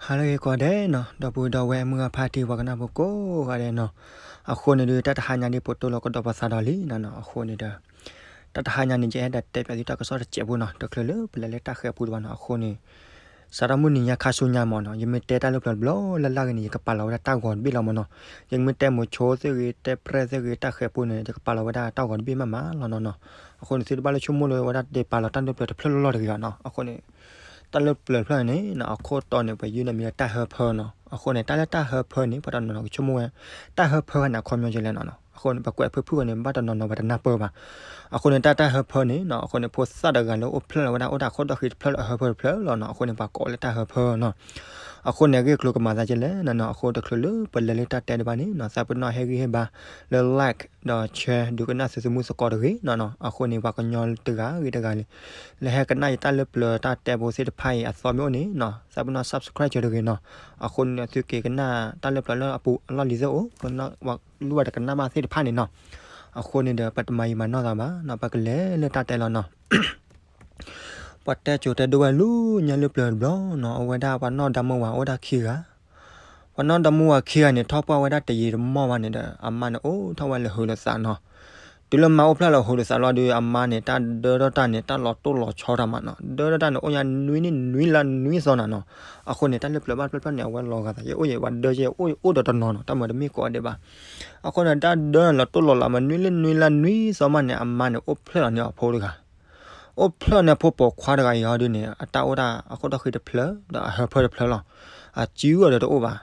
ဟါလၢအဂ့ၤကိးဂၤဒဲးနီၤ, ဒီပုၢ်ဝဲၢ်မုၢ်ဂၤဖါတံၢ် ပှၤကနၣ်ဖိကိးဂၤဒဲးနီၤ, အဃိန့ၣ်ဒီး တၢ်တဟါညါဒ် ပတိၢ်လီၤကဒီးပသးဒီးလံနီၤနီၤ, အဃိန့ၣ်ဒီး တၢ်တဟါညါန့ၣ် ယအဲၣ်ဒိးတဲပၠးသုတၢ်ကစီၣ်တစဲးဖိနီၤ, တချုးလၢပလဲၤလၢတၢ်ဃဲၤပူၤတဘၣ်နီၤ, အဃိန့ၣ် စးထီၣ်မုၢ်နံၤညါခါဆူညါမးနီၤ, ယမ့ၢ်တဲတၢ်လၢပျၢၤတဘျီလၢ်လၢ်ဂ့ၤန့ၣ် ယကပာ်လီၤဝဲဒၣ်တၢ်ဂီၤတဘ့ၣ်လီၤမးနီၤ, ယမ့ၢ်တဲမိၤဆိသ့ၣ်ဂ့ၤ တဲပြဲၣ်သ့ၣ်ဂ့ၤ တၢ်ဃဲၤပူၤန့ၣ် ယကပာ်လီၤဝဲဒၣ်တၢ်ဂီၤတဘ့ၣ်မးမးလီၤနီၤနီၤ, အဃိန့ၣ် သုတဘၣ်လၢဆိကမိၣ်လၢဝဲဒၣ် တဲပာ်လီၤတၢ်လၢပျၢၤတဖျၢၣ်လီၢ်လီၢ်တဂ့ၤဘၣ်နီၤ, အဃိန့ၣ် တၢ်လၢပျၢၤတဖျၢၣ်န့ၣ်နီၤ, အခိၣ်တီန့ၣ် ပယုၢ်န့ၣ်မံၤလၢတၢ်ဟၢဖၢနီၤ, အဃိန့ၣ် တၢ်လၢတၢ်ဟၢဖၢန့ၣ် ပှၤတနီၤနီၤကဆိကမိၣ်ဝဲ တၢ်ဟၢဖၢခါန့ၣ် အခီပညီကဲလဲၣ်နီၤနီၤ, အဃိန့ၣ် ပကွဲးဖုၣ်ဖုၣ်အီၤန့ၣ် ဘၣ်တနီၤနီၤ ပှၤတနၢ်ပၢၢ်ဘၣ်, အဃိန့ၣ် တၢ်တၢ်ဟၢဖၢန့ၣ်နီၤ, အဃိန့ၣ် ဖိသၣ်တဂၤလၢအိၣ်ဖျဲၣ်လီၤဝဲဒၣ် အိၣ်တၢ်ခိၣ်ဒီၣ်ဃံတဖျၢၣ်လၢအဟၢဖၢတဖျၢၣ်လီၤနီၤ, အဃိန့ၣ် ပှၤကိးလၢတၢ်ဟၢဖၢနီၤ, အဃိန့ၣ် အဂ့ၢ်အကျိၤကမၤသးကဲလဲၣ်နီၤနီၤ, အဃိတချုးလၢပလဲၤလၢတၢ်တဲတဘၣ်န့ၣ်နီၤ, သးပ့ၤနီၣ်ဟ့ၣ်ဂံၢ်ဟ့ၣ်ဘါလၢ like ဒီး share ဒုးကနၣ်သုသမူသကိးတဂ့ၤနီၤနီၤ, အဃိန့ၣ် ပှၤကညီတဂၤဂ့ၤတဂၤလၢ လၢဟဲကနၣ်ယတၢ်လၢပျၢၤတၢ်တဲဖိသ့ၣ်တဖၣ်အံၤ အသီမ့ၢ်အိၣ်န့ၣ်နီၤ, သးပ့ၤနီၣ် subscribe တဂ့ၤနီၤ, အဃိန့ၣ် သုက့ၤကနၣ်တၢ်လၢပျၢၤလၢအပူၤအလီၢ်လံၤသ့ၣ်အိၣ်, ပလူၢ်ဝဲတကနၣ်ဘၣ်သ့ၣ်တဖၣ်န့ၣ်နီၤ, အဃိန့ၣ်ဒီး ပတမၤယံာ်မၤနီၢ်သးဘၣ်နီၤ, ပကလဲၤလၢတၢ်တဲလီၤနီၤ. ပှၤတဲကိၤတဲဒိဝဲလူညါလၢပျၢၤတဘျီနီၤ, အဝဲဒၣ်ပှၤနီၢ်ဒီမါဝၤအိၣ်ဒၣ်ခံဂၤ, ပှၤနီၢ်ဒီမါဝၤခံဂၤန့ၣ် ထီၣ်ပှၢ်ဝဲဒၣ်တယံာ်တမီၢ်ဘၣ်န့ၣ်ဒီး အမါန့ၣ်အိၣ်ထီၣ်ဝဲလၢဟုးလၢသးနီၤ, တုၤလၢမါအိၣ်ဖျဲၣ်လီၤဟုးလၢသးလီၤဒီး အမါန့ၣ် တၢ်ဒၢထီၣ်တၢ်န့ၣ် တၢ်လီၤတိၢ်လီၤဆီတၢ်မးနီၤ, ဒၢထီၣ်တၢ်န့ၣ် အိၣ်ညါနွံနံၣ်နွံလါနွံသီနၤနီၤ, အဃိန့ၣ် တၢ်လၢပျၢၤဘၣ်တဖျၢၣ်ဖျၢၣ်န့ၣ် အဝဲလီၤဂာ်သး ယအိၣ်ယဲ ပှၤဒၢယဲ အိၣ်အိၣ်ဒီးတနီၤနီၤ, တၢ်မၤတမ့ၢ်ကိးဂၤဒဲးဘၣ်, အဃိန့ၣ် တၢ်ဒၢလီၤတိၢ်လီၤလးမး နွံလါနွံလါနွံသီမးန့ၣ် အမါန့ၣ် အိၣ်ဖျဲၣ်လီၤန့ၢ်အဖိတဂၤ အိၣ်ဖျဲၣ်န့ၣ် အဖိပိာ်ခွါတဂၤအံၤဟီဒုန့ၣ် အတၢ်အိၣ်ဒၣ်အခိၣ်ဒီၣ်ဃံတဖျၢၣ် ဒီးအဟၢဖၢတဖျၢၣ်လီၤ, အစုအီၤဒီးတအိၣ်ဘၣ်,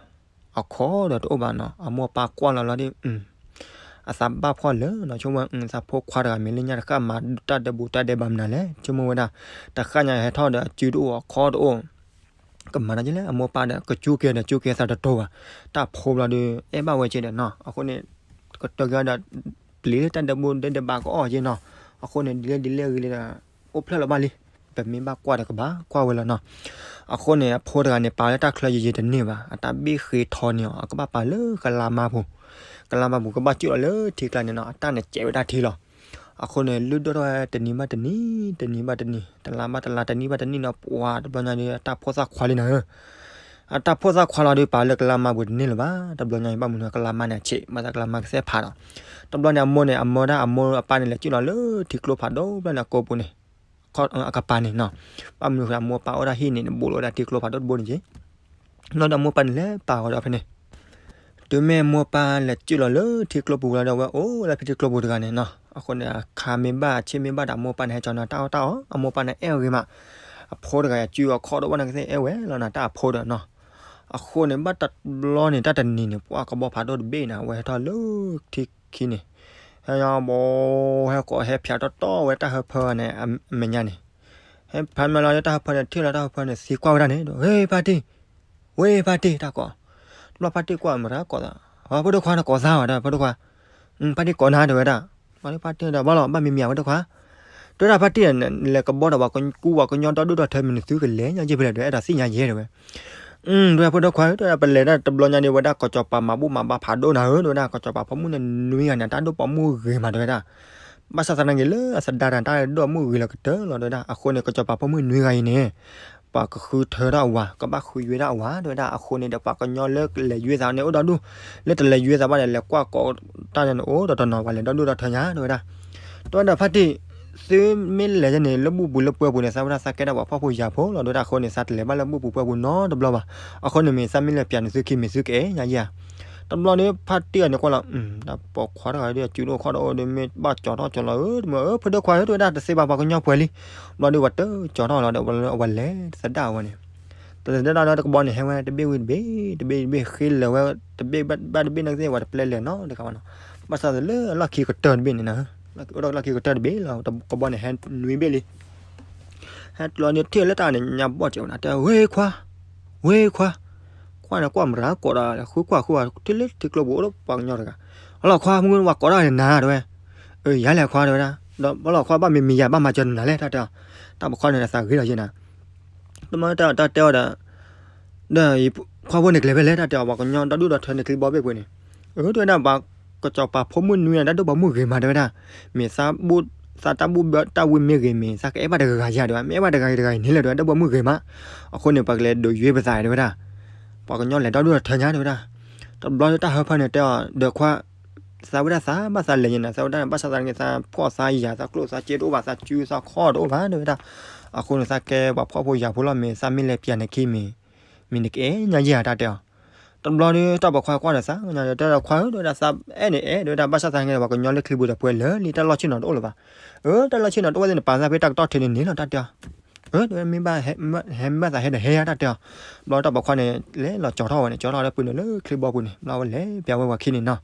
အခီဒီးတအိၣ်ဘၣ်နီၤ, အမိၢ်အပၢ်ကွၢ်လီၤလီၤဒီး အသးဘၣ်ဖှီၣ်လၢာ်နီၤ, ဆိကမိၣ်ဝဲ သးဖိခွါတဂၤမ့ၢ်လၢညါတဃၣ်မၤတၢ်ဒဲးဘူးတၢ်ဒဲးဘးမနုၤလဲၣ်, ဆိကမိၣ်ဝဲဒၣ် တဃၣ်ညါဟဲထီၣ်ဒီးအစုတအိၣ်အခီတအိၣ် ကမၤတၢ်ကလဲၣ်, အမိၢ်ပၢ်ဒီး ကစူၢ်က့ၤဒီးစူၢ်က့ၤသးတတိၤဘၣ်, တၢ်ဖိဘျီဒီး အဲၣ်ဘၣ်ဝဲက့ၤဒီးနီၤ, အဃိန့ၣ် ကတၢၢ်က့ၤဒီး ပျံၤလၢတၢ်ဒဲးဘူးတၢ်ဒဲးဘးကအီၣ်က့ၤနီၤ, အဃိန့ၣ် ဒ်လဲၣ်ဒ်လဲၣ်ဂ့ၤလၢဒီး အိၣ်ဖျဲၣ်လီၤဘၣ်လံ, ပမ့ၢ်ဘၣ်ကွၢ်ဒီးကဘၣ်ကွၢ်ဝဲလီၤနီၤ, အဃိန့ၣ် အဖိတဂၤန့ၣ် ပာ်လၢတၢ်ချၢယံာ်ယံာ်တန့ၢ်ဘၣ်, အတၢ်ဘ့ၣ်ဃ့ထီန့ၢ်အီၤ အကဘၣ်ပာ်လၢကလါမါပူၤ, ကလါမါပူၤကဘၣ်ကၠူၣ်လီၤလၢထံကျါန့ၣ်နီၤ, အတၢ်န့ၣ်စဲးဝဲဒၣ်ထံလီၤ အဃိန့ၣ် လုၢ်ဒိၣ်ထီၣ်ဝဲတနံၤဘၣ်တနံၤ, တနံၤဘၣ်တနံၤ, တလါဘၣ်တလါ, တနံၣ်ဘၣ်တနံၣ်နီၤ, ပှၤတဘျီညါဒီး အတၢ်ဖိသၣ်ခွါလံနၤဧၢ, အတၢ်ဖိသၣ်ခွါလီၤဒီး ပာ်လၢကလါမါပူၤတန့ၢ်လၢၤဘၣ်, တဘျီညါအံၤ ဘၣ်မနုၤကလါမါန့ၣ်အဆံး, ဘၣ်ဆၣ်ကလါမါကသ့ၣ်ဖးဒီး, တဘျီန့ၣ် အမိၢ်န့ၣ် အမိၢ်ဒၣ်အမိၢ်အပၢ်န့ၣ် လဲၤကၠူၣ်လီၤလၢထံကျိဖးဒိၣ်ဘျီန့ၣ် အကိာ်ပူၤန့ၣ်, အကပၤန့ၣ်နီၤ, ဘၣ်မနုၤဃိ အမိၢ်အပၢ်အိၣ်ဒၣ်ဟံၣ်န့ၣ် ဘူးလီၤဝဲဒၣ်ထံကျိဖးဒိၣ်တဘိန့ၣ်က့ၤ, ဘျီဒီးအမိၢ်ပၢ်န့ၣ်လဲၤပာ်ဃီၤဒီးဖဲန့ၣ် တုၤမ့ၢ်အမိၢ်ပၢ်လဲၤကၠူၣ်လီၤလၢထံကျိပူၤလီၤဒီး အဝဲအိၣ်လၢဖဲထံကျိပူၤတဂၤန့ၣ်နီၤ, အဃိန့ၣ် အခါမ့ၢ်ဘၣ် အဆ့မ့ၢ်ဘၣ်ဒီး အမိၢ်ပၢ်န့ၣ် ဟဲကၠီၤန့ၢ်တၢ်အီၣ်တၢ်အီ, အမိၢ်ပၢ်န့ၣ် အဲၣ်ဝဲဂ့ၤမး, အဖိတဂၤအစုအခီၣ်ဒီး ဘၣ်န့ၣ်ကသ့ၣ်အဲၣ်ဝဲလီၤနီၤ, တၢ်အဖိဒီးနီၤ, အဃိန့ၣ် ဘၣ်တဘျီန့ၣ် တၢ်တနံၤန့ၣ် ပှၤကဘီဖးဒိၣ်တဘ့ၣ်န့ၣ် အဝဲဟဲထီၣ်လၢထံခံန့ၣ်, ဟဲဘီ ဟဲကိးဟဲဖၠးတီတီဝဲတၢ်ဟၢဖၢန့ၣ် အမဲာ်ညါန့ၣ်, ဟဲဖးမဲာ်လီၤတၢ်ဟၢဖၢန့ၣ် ထံၣ်လီၤတၢ်ဟၢဖၢန့ၣ် သံကွၢ်ဝဲဒၣ်န့ၣ်, ဝ့ၢ်ဖါတံၢ် ဝ့ၢ်ဖါတံၢ် တၢ်ကိး, တဘျီဖါတံၢ်ကွၢ်မတၤကိးသး, ဖိဒိၣ်ခွါန့ၣ်ကိးသးဝဲဒၣ် ဖိဒိၣ်ခွါ, ဖါတံၢ်ကိးနၤတဲဝဲဒၣ်, ဖါတံၢ်ဒီး ဘၣ်လီၤ ဘၣ်မံၤမံၤဧါ ဖိဒိၣ်ခွါ, တဲဒၣ်ဖါတံၢ် လဲၤကဘီဒီးပှၤကူပှၤကညီဒီဒူၣ်ဒီထၢမံၤန့ၣ် သုကလဲၤညါယ့ၢ်ဖဲလဲၣ်ဒီး အဲၣ်ဒိးသ့ၣ်ညါယဲၢ်တဲဝဲ, တဲဝဲ ဖိဒိၣ်ခွါဧၢ တဲဝဲဒၣ် ပလဲၤဒၣ်တဘျီညါဒီး ဝဲဒၣ်ကီၢ်စီၤပၤမၤဘူၣ်မၤဘါဖးဒိၣ်နၤဧၢ တဲဝဲဒၣ် ကီၢ်စီၤပၤဖိမုၣ်န့ၣ်နွံဂၤန့ၣ် တၢ်ဒိၣ်ပိာ်မုၣ်ဂ့ၤမးတဲဝဲဒၣ်, ဘၣ်ဆၣ်သနာ်က့လၢအသဒါတၢ်န့ၣ် တၢ်ဒိၣ်ပိာ်မုၣ်ဂ့ၤလီၤကတၢၢ်လီၤတဲဝဲဒၣ်, အဃိန့ၣ် ကီၢ်စီၤပၤဖိမုၣ်နွံဂၤအံၤန့ၣ် ပှၤကဃုထၢထီၣ်အဝၤ ကဘၣ်ဃုယွဲဒၣ်အဝၤတဲဝဲဒၣ်, အဃိန့ၣ်ဒီး ပှၤကညီလၢလဲၤယွဲသးန့ၣ် အိၣ်ဒီဒူၣ်, လၢတလဲၤယွဲသးဘၣ်ဒီး လဲၤကွၢ်ကိးတၢ်န့ၣ်အိၣ်ဒီးတနီၤ ပှၤလဲၤဒီဒူၣ်ဒီထၢညါတဲဝဲဒၣ်, တဲဝဲဒၣ်ဖါတံၢ် သုမ့ၢ်လဲၤန့ၣ် လၢဘူၣ်ပူၤလၢပှၢ်ပူၤန့ၣ် သးဝဲဒၣ်သးကဲဒၣ်ပှၤဖှီၣ်ဖိယာ်ဖိလီၤတဲဝဲဒၣ်, အဃိန့ၣ် သးတလဲၤဘၣ်လၢဘူၣ်ပူၤပှၢ်ပူၤနီတဘျီဘၣ်, အဃိန့ၣ်မ့ၢ်သးမ့ၢ်လဲၤပၠးန့ၣ် သုခံမ့ၢ်သုကအဲၣ်ညါယဲၢ်ဧါ, တဘျီန့ၣ် ဖါတံၢ်အန့ၣ်ကွၢ်လီၤ, တၢ်ပိာ်ခွါတဂၤဒီး အစုဒိၣ်ခီၣ်ဒီးအိၣ်ဒီး မ့ၢ်ဘၣ်ကၠီၤထီၣ်ကၠီၤလီၤဧၢ တမ့ၢ်ဧၢ ဖိဒိၣ်ခွါဧၢ တဲဝဲဒၣ် တသ့ဘၣ်ပှၤကညီပှဲၤလံ, ဘျီဒီး ပှၤတကၠီၤထီၣ်လီၤဒီး အဝဲလဲၤသဒၣ်ဝဲန့ၣ်, တသဒၣ်ဒီးတကဘီန့ၣ် ဟဲဝဲတဘ့ၣ်ဝံၤတဘ့ၣ် တဘ့ၣ်တဘ့ၣ် ဃ့လၢာ်ဝဲ တဘ့ၣ်ဘၣ်တဘ့ၣ်နာ်က့သ့ၣ် ပှၤတပျဲလဲၤနီတဂၤဘၣ်နီၤ, ဘၣ်ဆၣ်သနာ်က့လၢအလီၢ်ခံကတၢၢ်တဘ့ၣ်န့ၣ်နီၤ, အိၣ်ဒီးလီၢ်ခံကတၢၢ်တဘ့ၣ်လီၤ တကဘီန့ၣ် ဟဲနွံဘ့ၣ်လံ ဟဲကျီန့ၣ်ထံၣ်လၢတၢ်န့ၣ်ညါဘီၣ်စဲးဝဲနၤ တဲ ဝ့ၢ်ခွါ, ဝ့ၢ်ခွါ, ခွါန့ၣ်ကွၢ်မတၤကိးဒီး ဃုကွၢ်ဃုကွၢ် ထံၣ်လၢထံကျိပူၤအိၣ်ဒီးပှၤကညီတဂၤ, အလီၤခွါ မုၢ်ဝၤကိးတၢ်န့ၣ်နၤတဲဝဲ, အၢ ယၤလဲၣ်ခွါတဲဝဲဒၣ်, ဒီးအလီၤခွါ ဘၣ်မံၤမံၤယၤ ဘၣ်မၤစၢၤနၤလဲၣ် တၢ်တဲအီၤ, တၢ်ပိာ်ခွါန့ၣ်သးဂ့ၤလီၤယဲၢ်နၤ တမ့ၢ်တၢ်တၢ်တဲအီၤဒီး ဒီးခွါဖိန့ၣ်ကလဲၤဖဲလဲၣ် တၢ်တဲအီၤ ပှၤကညီဒီဒူၣ်ဒီထၢန့ၣ် ချံဘီဘ့ၣ်ပှ့ၤန့ၣ်, အၢ တဲဝဲဒၣ် ပှၤကစီၤပၤဖိမုၣ်နွံန့ၣ် တၢ်ဒိၣ်ပိာ်မုၣ်ဂ့ၤမး တဲဝဲဒၣ်, မ့ၢ်သးဘူၣ်သးတၢ်ဘူၣ်ဘၢတၢ်ဝံမ့ၢ်ဂ့ၤမ့ၢ် သးကအဲၣ်ဘၣ်တဂၤဂၤယၤ တဲဝဲ, မ့ၢ်အဲၣ်ဘၣ်တဂၤဂၤတဂၤအံၤန့ၣ်လၢ တဲဝဲ ဒိၣ်ပိာ်မုၣ်ဂ့ၤမး, အဃိန့ၣ် ပှၤကလဲၤဒုးယွဲပသး တဲဝဲဒၣ်, ပှၤကညီလဲၤဒီဒူၣ်ထၢညါ တဲဝဲဒၣ်. တဘျီဒီးတၢ်ဟၢဖၢန့ၣ်တဲအီၤ ဒီးခွါ, သးဝဲဒၣ်သးဘၣ်သးလဲၤယဲနၤ, သးဝဲဒၣ်ဘၣ်ဆၣ်သနာ်က့ သးဖှီၣ်သးယာ် သးကျိၣ်သးစ့တအိၣ်ဘၣ်, သးစုသးခီၣ်တအိၣ်ဘၣ် တဲဝဲဒၣ်. အဃိန့ၣ် သးကဲပှၤဖှီၣ်ဖိယာ်ဖိလီၤ, မ့ၢ်သးမ့ၢ်လဲၤပျးန့ၣ်ခံမ့ၢ် မ့ၢ်နကအဲၣ်ညါယဲဧါ တၢ်တဲအီၤ. တဘျီဒီးတၢ်ပိာ်ခွါကွၢ်ဒီးသး တဲဒီးခွါဧၢ တဲဝဲဒၣ်, သးအဲၣ်န့ၣ်အဲၣ် တဲဝဲဒၣ်, ဘၣ်ဆၣ်သနာ်က့ ပှၤကညီလၢချံပူၤဒီးပှဲၤလၢာ်လံ, တၢ်လီၢ်ဆ့ၣ်နီၤတအိၣ်လၢၤဘၣ်. အၢ တၢ်လီၢ်ဆ့ၣ်နီၤတအိၣ်သ့ၣ် နပာ်သးဖဲတၢ်ကတီၢ်ထံးန့ၣ်န့ၣ်လီၤ တၢ်တဲအီၤ. အၢ တဲဝဲ မ့ၢ်ဘၣ်ဟဲ မ့ၢ်ဘၣ်သးဟဲဒီးဟဲယါ တၢ်တဲအီၤ. ဘျီတၢ်ပိာ်ခွါန့ၣ် လဲၤလီၤကၠီထီၣ်ဝဲန့ၣ်, ကၠီထီၣ်လၢပူၤန့ၣ်လၢချံဘီပူၤန့ၣ်, ဘျီဝဲလဲၤပျးဝဲပှၤခံန့ၣ်နီၤ.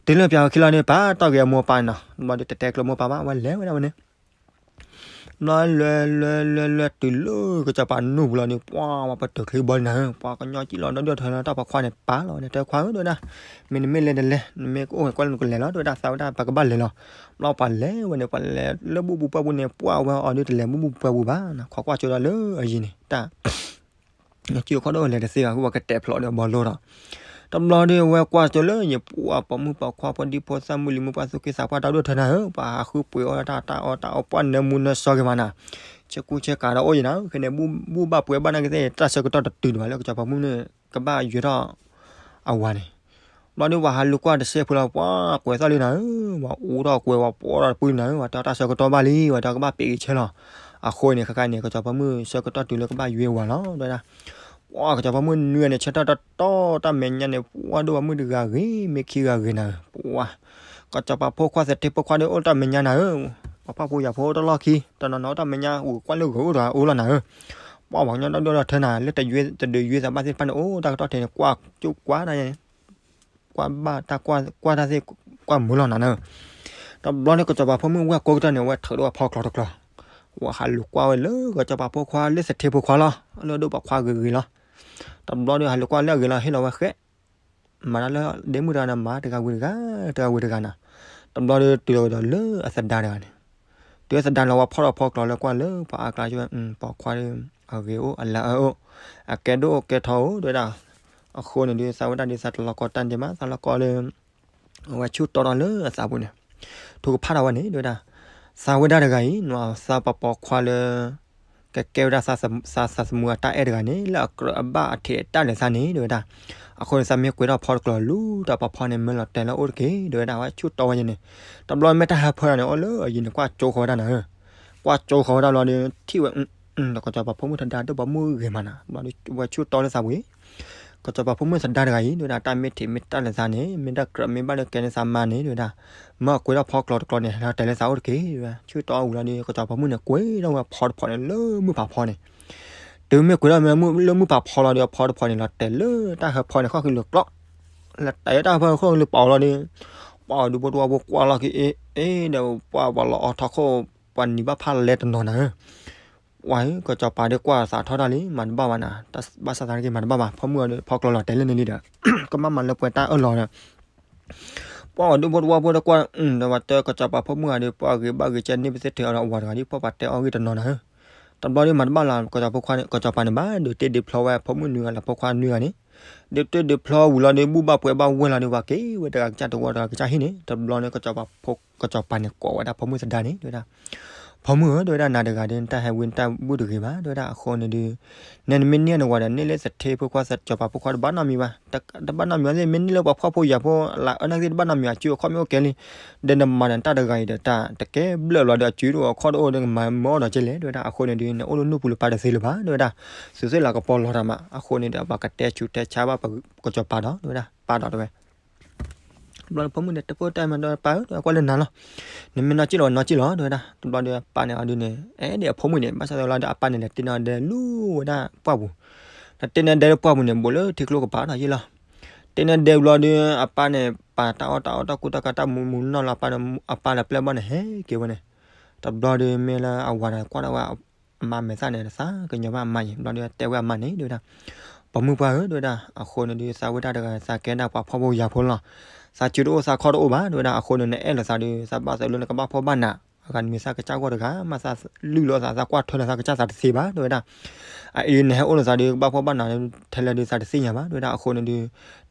တုၤလၢပျးဝဲခံလီၤန့ၣ် ပာ်တီၢ်က့ၤအမိၢ်ပၢ်န့ၣ်နီၤ. ဘျီဒီးတတဲကျိမိၢ်ပၢ်ဘၣ်, ဝဲလဲၤဝဲဒၣ်ဝဲန့ၣ် ဘျီလဲၤလဲၤလဲၤလဲၤတုၤလၢကစီၤပၤနူၢ်ပူၤလီၤန့ၣ်, ပှၤဝဲပတုာ်ချံဘီန့ၣ်ဧၢ, ပှၤကညီကံၣ်လီၤဒီဒူၣ်ထၢလီၤ, တၢ်ပိာ်ခွါန့ၣ်ပာ်လီၤဝဲန့ၣ်, တဲခွါဧၢ တဲဝဲဒၣ်, မ့ၢ်နမ့ၢ်လဲၤတလဲၤ, နမ့ၢ်ကအိၣ်ဝဲကွၢ်လၢနကလဲၤလီၤ တဲဝဲဒၣ်, သးဝဲဒၣ်ပကဘၣ်လဲၤလီၤ. ဘျီပှၤလဲၤဝဲန့ၣ်, ပှၤလဲၤလၢဘူၣ်ပူၤပှၢ်ပူၤန့ၣ်, ပှၤဝဲအီၤဒုးတလဲၤဘူၣ်ပူၤပှၢ်ပူၤဘၣ်, ခိးကွၢ်ကၠိဒီးလၢအယံၤန့ၣ် တၢ် ကၠိခီဒိၣ်လဲၤတသ့ဘၣ်, ဃုပှၤကတဲာ်ဖျိးဒီးဘီလိဒီး, တဘျီဒီးဝဲကွၢ်ကၠိလၢယပှၢ်ပိာ်မုၣ်ပိာ်ခွါဖိဒံဖိသၣ်မုၢ်လံၤမုၢ်ပှၢ်သူၣ်က့သးပှၢ်တၢ်ဒိၣ်ထၢနၤဧၢ, ပှၤဟးဃုပှ့ၤအီၣ်တၢ်တၢ်အီၣ်တၢ်အီၣ် ပှၢ်နၢမူနၢဆှီက့ၤမးနၤ, ဆ့ကူဆ့ကၤဒီးအိၣ်ယံၤနၤ, ခဲန့ၣ် ဘူၣ်ဘၣ်ပှ့ၤဘၣ်နာ်က့သ့ၣ် တၢ်ဆၢကတီၢ်တတုၤဒံးဘၣ်လၢကစီၤပၤဖိမုၣ်န့ၣ် ကဘၣ်ယွဲထီၣ်အဝၤန့ၣ် ဘျီဒီးပှၤဟးလူၤကွၢ်တစဲးဖိလီၤ, ပှၤကွဲးသီၣ်လံနၤဧၢ, ပှၤအူထီၣ်ကွဲး ပှၤပီထီၣ်တပုၢ်နၤဧၢ, ပှၤတဲတၢ်ဆၢကတီၢ်ဘၣ်လံ, ပှၤတဲကဘၣ်ပ့းက့ၤဆၢလီၤ. အဃိန့ၣ် ခဲခါန့ၣ် ကစီၤပၤဖိမုၣ်ဆၢကတီၢ်တုၤလၢကဘၣ်ယွဲဝၤလီၤ တဲဝဲဒၣ်. ပှၤကစီၤပၤဖိမုၣ်နွံဂၤန့ၣ် ဆၢထၢၣ်တီတီတၢ်မဲာ်ညါန့ၣ်, ပှၤဒိၣ်ပှၤမုၣ်တဂၤဂ့ၤ မ့ၢ်ခံဂၤဂ့ၤနၤဧၢ, ပှၤ ကစီၤပၤဖိခွါသထ့ဖိခွါဒီးအိၣ်တၢ်မဲာ်ညါနၤဧၢ, ပှၤဖှီၣ်ဖိယာ်ဖိအိၣ်တၢ်လီၢ်ခံ, တနီၤနီၤအိၣ်တၢ်မဲာ်ညါ အိၣ်ကွၢ်လၢဂၤအိၣ်တဂၤအိၣ်လီၤနၤဧၢ, ပှၤပှၤကညီတၢ်ဒိၣ်ထၢနၤ လၢတဒုးယွဲသးဘၣ်သ့ၣ်တဖၣ်န့ၣ် အိၣ်တၢ်ကတီၢ်ထံးန့ၣ် ကွၢ်ကၠိကွၢ်တၢ် ကွၢ်ဘၣ်တၢ်ကွၢ်တၢ်သ့ၣ် ကွၢ်မုာ်လီၤနၤနၢ, တဘျီန့ၣ် ကစီၤပၤဖိမုၣ်ဝဲကိးကတၢၢ်န့ၣ် ဝဲထုးဒီးဝဲဖီကျိၤတကျိၤ, ဝဲဟးလူၤကွၢ်ဝဲလၢကစီၤပၤဖိခွါလၢသထ့ဖိခွါလီၤ, လၢဒိၣ်ပှၤခွါဂ့ၤဂ့ၤလီၤ. တဘျီဒီးဟးလူၤကွၢ်လၢအဂ့ၤလီၤ ဟ့ၣ်လီၤဝဲဃဲ မၤတၢ်လၢဒ့မုၣ်တဂၤန့ၣ် မၤတဂၤဝံၤတဂၤ တဂၤဝံၤတဂၤနၤ, တဘျီဒီးတုၤလီၤဒီးလၢအသဒါတဂၤန့ၣ်, တုၤအသဒါန့ၣ်လီၤဝဲဖီၣ်ဒီးဖီကျိၤလၢကွၢ်လၢပှၤအါကျါ ပိာ်ခွါဒီး အဂ့ၤအိၣ်အလၢအအိၣ် အကဲဒိၣ်ကဲထီအိၣ် တဲဝဲဒၣ်, အဃိန့ၣ်ဒုး သးဝဲဒၣ်ဒုး သးတလီၤကီတၢ်ဒံးမး သးလီၤကီလၢ အဝဲဆူၣ်တီဒီးလၢအသးပူၤန့ၣ်, ထုကဖၣ်ထီၣ်ဝဲန့ၣ် တဲဝဲဒၣ်, သးဝဲဒၣ်တဂၤအံၤ သးပှၤပိာ်ခွါလၢ ကကဲဝဲဒၣ်သးသးသမူအတၢ်အဲၣ်တဂၤန့ၣ် လၢအကြၢးအဘၣ်အထံးအတၢ်လဲၤသးန့ၣ် တဲဝဲဒၣ်, အဃိန့ၣ် သးမ့ၢ်ကွဲးထီၣ်ဖီတကျိၤလူၤတၢ်ပှၤဖီန့ၣ် မၢလီၤတဲာ်လၢအအိၣ်တက့ၢ် တဲဝဲဒၣ်, ဝဲဆူၣ်တီဝဲန့ၣ်, တဘျီမ့ၢ်တၢ်ဟၢဖၢန့ၣ် အိၣ်လၢအယံၤန့ၣ် ကွၢ်ကၠိဃီဝဲဒၣ်နၤဧၢ, ကွၢ်ကၠိဃီဝဲဒၣ်လီၤဒီး ထံၣ်ဝဲ ဒီးကစီၤပၤဖိမုၣ်သဒါ ဒိၣ်ပှၤမုၣ်ဂ့ၤမးနၤ, ဘျီဒီးဝဲဆူၣ်တီလၢသးပူၤအံၤ ကစီၤပၤဖိမုၣ်သဒါတဂၤအံၤ တဲဝဲဒၣ် တၢ်မ့ၢ်ထံးမ့ၢ်တၢ်လဲၤသးန့ၣ် မ့ၢ်တၢ်ကြၢးမ့ၢ်ဘၣ်လၢကဲန့ၣ်သးမါန့ၣ် တဲဝဲဒၣ်, မၢအကွဲးထီၣ်ဖီကျိၤတကျိၤန့ၣ် ဟဲလီၤတဲာ်လၢသးအိၣ်တက့ၢ်, ဆူၣ်တီအဝံၤလီၤဒီး ကစီၤပၤဖိမုၣ်န့ၣ် ကွဲးထီၣ်ဝဲဖီတဖီန့ၣ် လၢမုၢ်ဖးဖီန့ၣ်, တုၤမ့ၢ်ကွဲးထီၣ်မ့ၢ်လၢမုၢ်ဖးဖီလီၤဒီး ဖီတဖီန့ၣ်လီၤတဲာ်လၢတၢ်ဟၢဖၢန့ၣ် ခီၣ်ဃံလုာ်ကျီး, လီၤတဲာ်လၢတၢ်ဟၢဖၢဃီၣ်ဃံလုာ်ပာ်အီၤလီၤဒီး ပှၤဒူဖိတဝီဖိကွၢ်လီၤက့ၤအ့ၣ်အ့ၣ်ဒီး ပှၤပှၤလီၤအီၤထီၣ်ခိၣ် ပှၤနံၤဘၣ်ဖၣ်လဲၤတနီၤနၤဧၢ, ပှၤကစီၤပၤဒီးကွၢ်သးထီၣ်တၢ်လံ မၤတဘၣ်ဘၣ်နၤ, ဘၣ်ဆၣ်သနာ်က့မၤတဘၣ်ဘၣ် ဖီမုၢ်အီၤဒီးဖီကျိၤလီၤတဲာ်လၢန့ၣ်လံဒီး ကဘၣ်မၤလၢပှဲၤတၢ်အၢၣ်လီၤဒီး ပှၤဒူဖိတဝီဖိဒီးကွၢ် ဒီးပှၤတဲကစီၤပၤဖိမုၣ်ဂၤဒီး ပှၤဂ့ၤဘၣ်ဂ့ၤကဲန့ၢ်ပသ့ၣ်ထဲအီၤဒီးအဝၤတဂၤဒီး ပှၤပှၤတဲအီၤဂ့ၢ်တနီၤနၤဧၢ, တဘျီဒီးမၤတဘၣ်လီၤ ကစီၤပၤဖိခွါန့ၣ် ကစီၤပၤန့ၣ်ဘၣ်ဒုးတ့ဒုးဖျီဝဲဖိမုၣ်နွံဂၤလၢ ဖိခွါနွံဂၤန့ၣ် ဒုးတ့ဒုးဖျီဝံၤလီၤဒီး ဘူၣ်ဘၣ်ပှဲၤဘၣ်ဝဲလီၤဒီး ပှၤက့ၤဝဲတဂၤကစၢ်တဝီတဂၤကစၢ်ဟံၣ်န့ၣ် တဘျီန့ၣ် ကစီၤပၤဖိ ကစီၤပၤန့ၣ်ကိးဝဲဒၣ်ဖိမုၣ်သဒါန့ၣ် တဲဝဲဒၣ်, ဖိမုၣ်ဧၢ တဲဝဲဒၣ် နၤတဂၤဒီး နတၢ်ဟဲဝံနတၢ်ဘူၣ်တဂ့ၤဘၣ် တဲဝဲဒၣ်, အဃိန့ၣ်ဒီး နဲနမ့ၢ်န့ၢ်နဝၤဒီး န့ၢ်လၢသထ့ဖိခွါ စီၤပၤဖိခွါတဘၣ်နီတမံၤဘၣ်, တဘၣ်နီတမံၤဘၣ်သ့ၣ် မ့ၢ်န့ၢ်လၢပှၤဖှီၣ်ဖိယာ်ဖိ လၢအအၢနာ်က့သ့ၣ် တဘၣ်နီတမံၤဘၣ် အစုအခီၣ်မ့ၢ်အိၣ်ကဲလံ, ဒီးနမၤဒီးတၢ်တဂၤအံၤဒီး တၢ်တကဲဘျၢၣ်ဘျီဒီး အစုအခီၣ်တအိၣ်ဒီး မၤမၢအီၣ်ဒီးကဲလဲၣ် တဲဝဲဒၣ်, အဃိန့ၣ်ဒီး နအိၣ်လၢနူၢ်ပူၤလၢပၢ်တသ့လၢၤဘၣ် တဲဝဲဒၣ်, သုးသ့ၣ်လၤကပီၤလီၤတၢ်မး အဃိန့ၣ်ဒီး ပှၤကတဲဆူးတဲဆါဘၣ်ပကစီၤပၤဒီး တဲဝဲဒၣ်, ပၢ်ဒီးတဲဝဲ တဘျီဒီးဖိမုၣ်န့ၣ် တပိၢ်တၢ်မၤဒီး ပၢ်ဧၢ ကွၢ်လၢနၤလီၤ, နမ့ၢ်နီၢ်ကံၣ်လီၤ နီၢ်ကံၣ်လီၤ တဲဝဲဒၣ်, တဘျီဒီးပၢ်န့ၣ်အီၤဒုးန့ၣ် အဲၣ်ဒိးအဖိမုၣ်န့ၣ် ဘၣ်ဆၣ်သနာ်က့ဒီး အပၢ်န့ၣ်လဲၤတ့န့ၢ်အီၤဒဲလူၤဝဲဒၣ်ပှၢ်ပူၤ, ဒီးတ့န့ၢ်ဒဲလၢပှၢ်ပူၤန့ၣ် ဘူးလၢထံကျိကပၤဒီးယ့ၢ်လီၤ, တ့န့ၢ်ဒဲဘျီဒီး အပၢ်န့ၣ် ပာ်တၢ်အီၣ်တၢ်အီတၢ်ကူတၢ်ကၤ တၢ်မူမူနီၢ်လီၤ အပၢ်ဒီး အပၢ်လၢပျဲၢ်ဘီၣ်န့ၣ် ဟဲက့ၤဝဲန့ၣ်, တဘျီဒီးမ့ၢ်လၢအဝၤဒီးကွၢ်ထီၣ်ဝဲ အမါမဲာ်သၣ်န့ၣ် သးကညီၤဘၣ်အမါအံၤ ဘျီဒီးတဲဝဲအမါန့ၣ် တဲဝဲဒၣ်, ပိာ်မုၣ်ပှၢ်ဧၢ တဲဝဲဒၣ်, အဃိန့ၣ်ဒီး သးဝဲဒၣ်တဂၤ သးကဲဒၣ်ပှၤဖှီၣ်ဖိယာ်ဖိလီၤ, သးစုတအိၣ်သးခီၣ်တအိၣ်ဘၣ် တဲဝဲဒၣ်, အဃိန့ၣ် နအဲၣ်လီၤသးဒီး သးဘၣ်သးလၢနကဘၣ်ဖှီၣ်ဘၣ်နး, အဂၤနမံၤသးကစၢ်ဂီၢ်တဂၤ မ့ၢ်သးလုၢ်လီၤသး သးကွၢ်ထွဲလီၤသးကစၢ်သးတသ့ဘၣ် တဲဝဲဒၣ်, အအံၤနဟဲအိၣ်လီၤသးဒီး ကဘၣ်ဖှီၣ်ဘၣ်နးထဲလဲၣ်ဒီး သးတသ့ၣ်ညါဘၣ် တဲဝဲဒၣ်, အဃိန့ၣ်ဒီး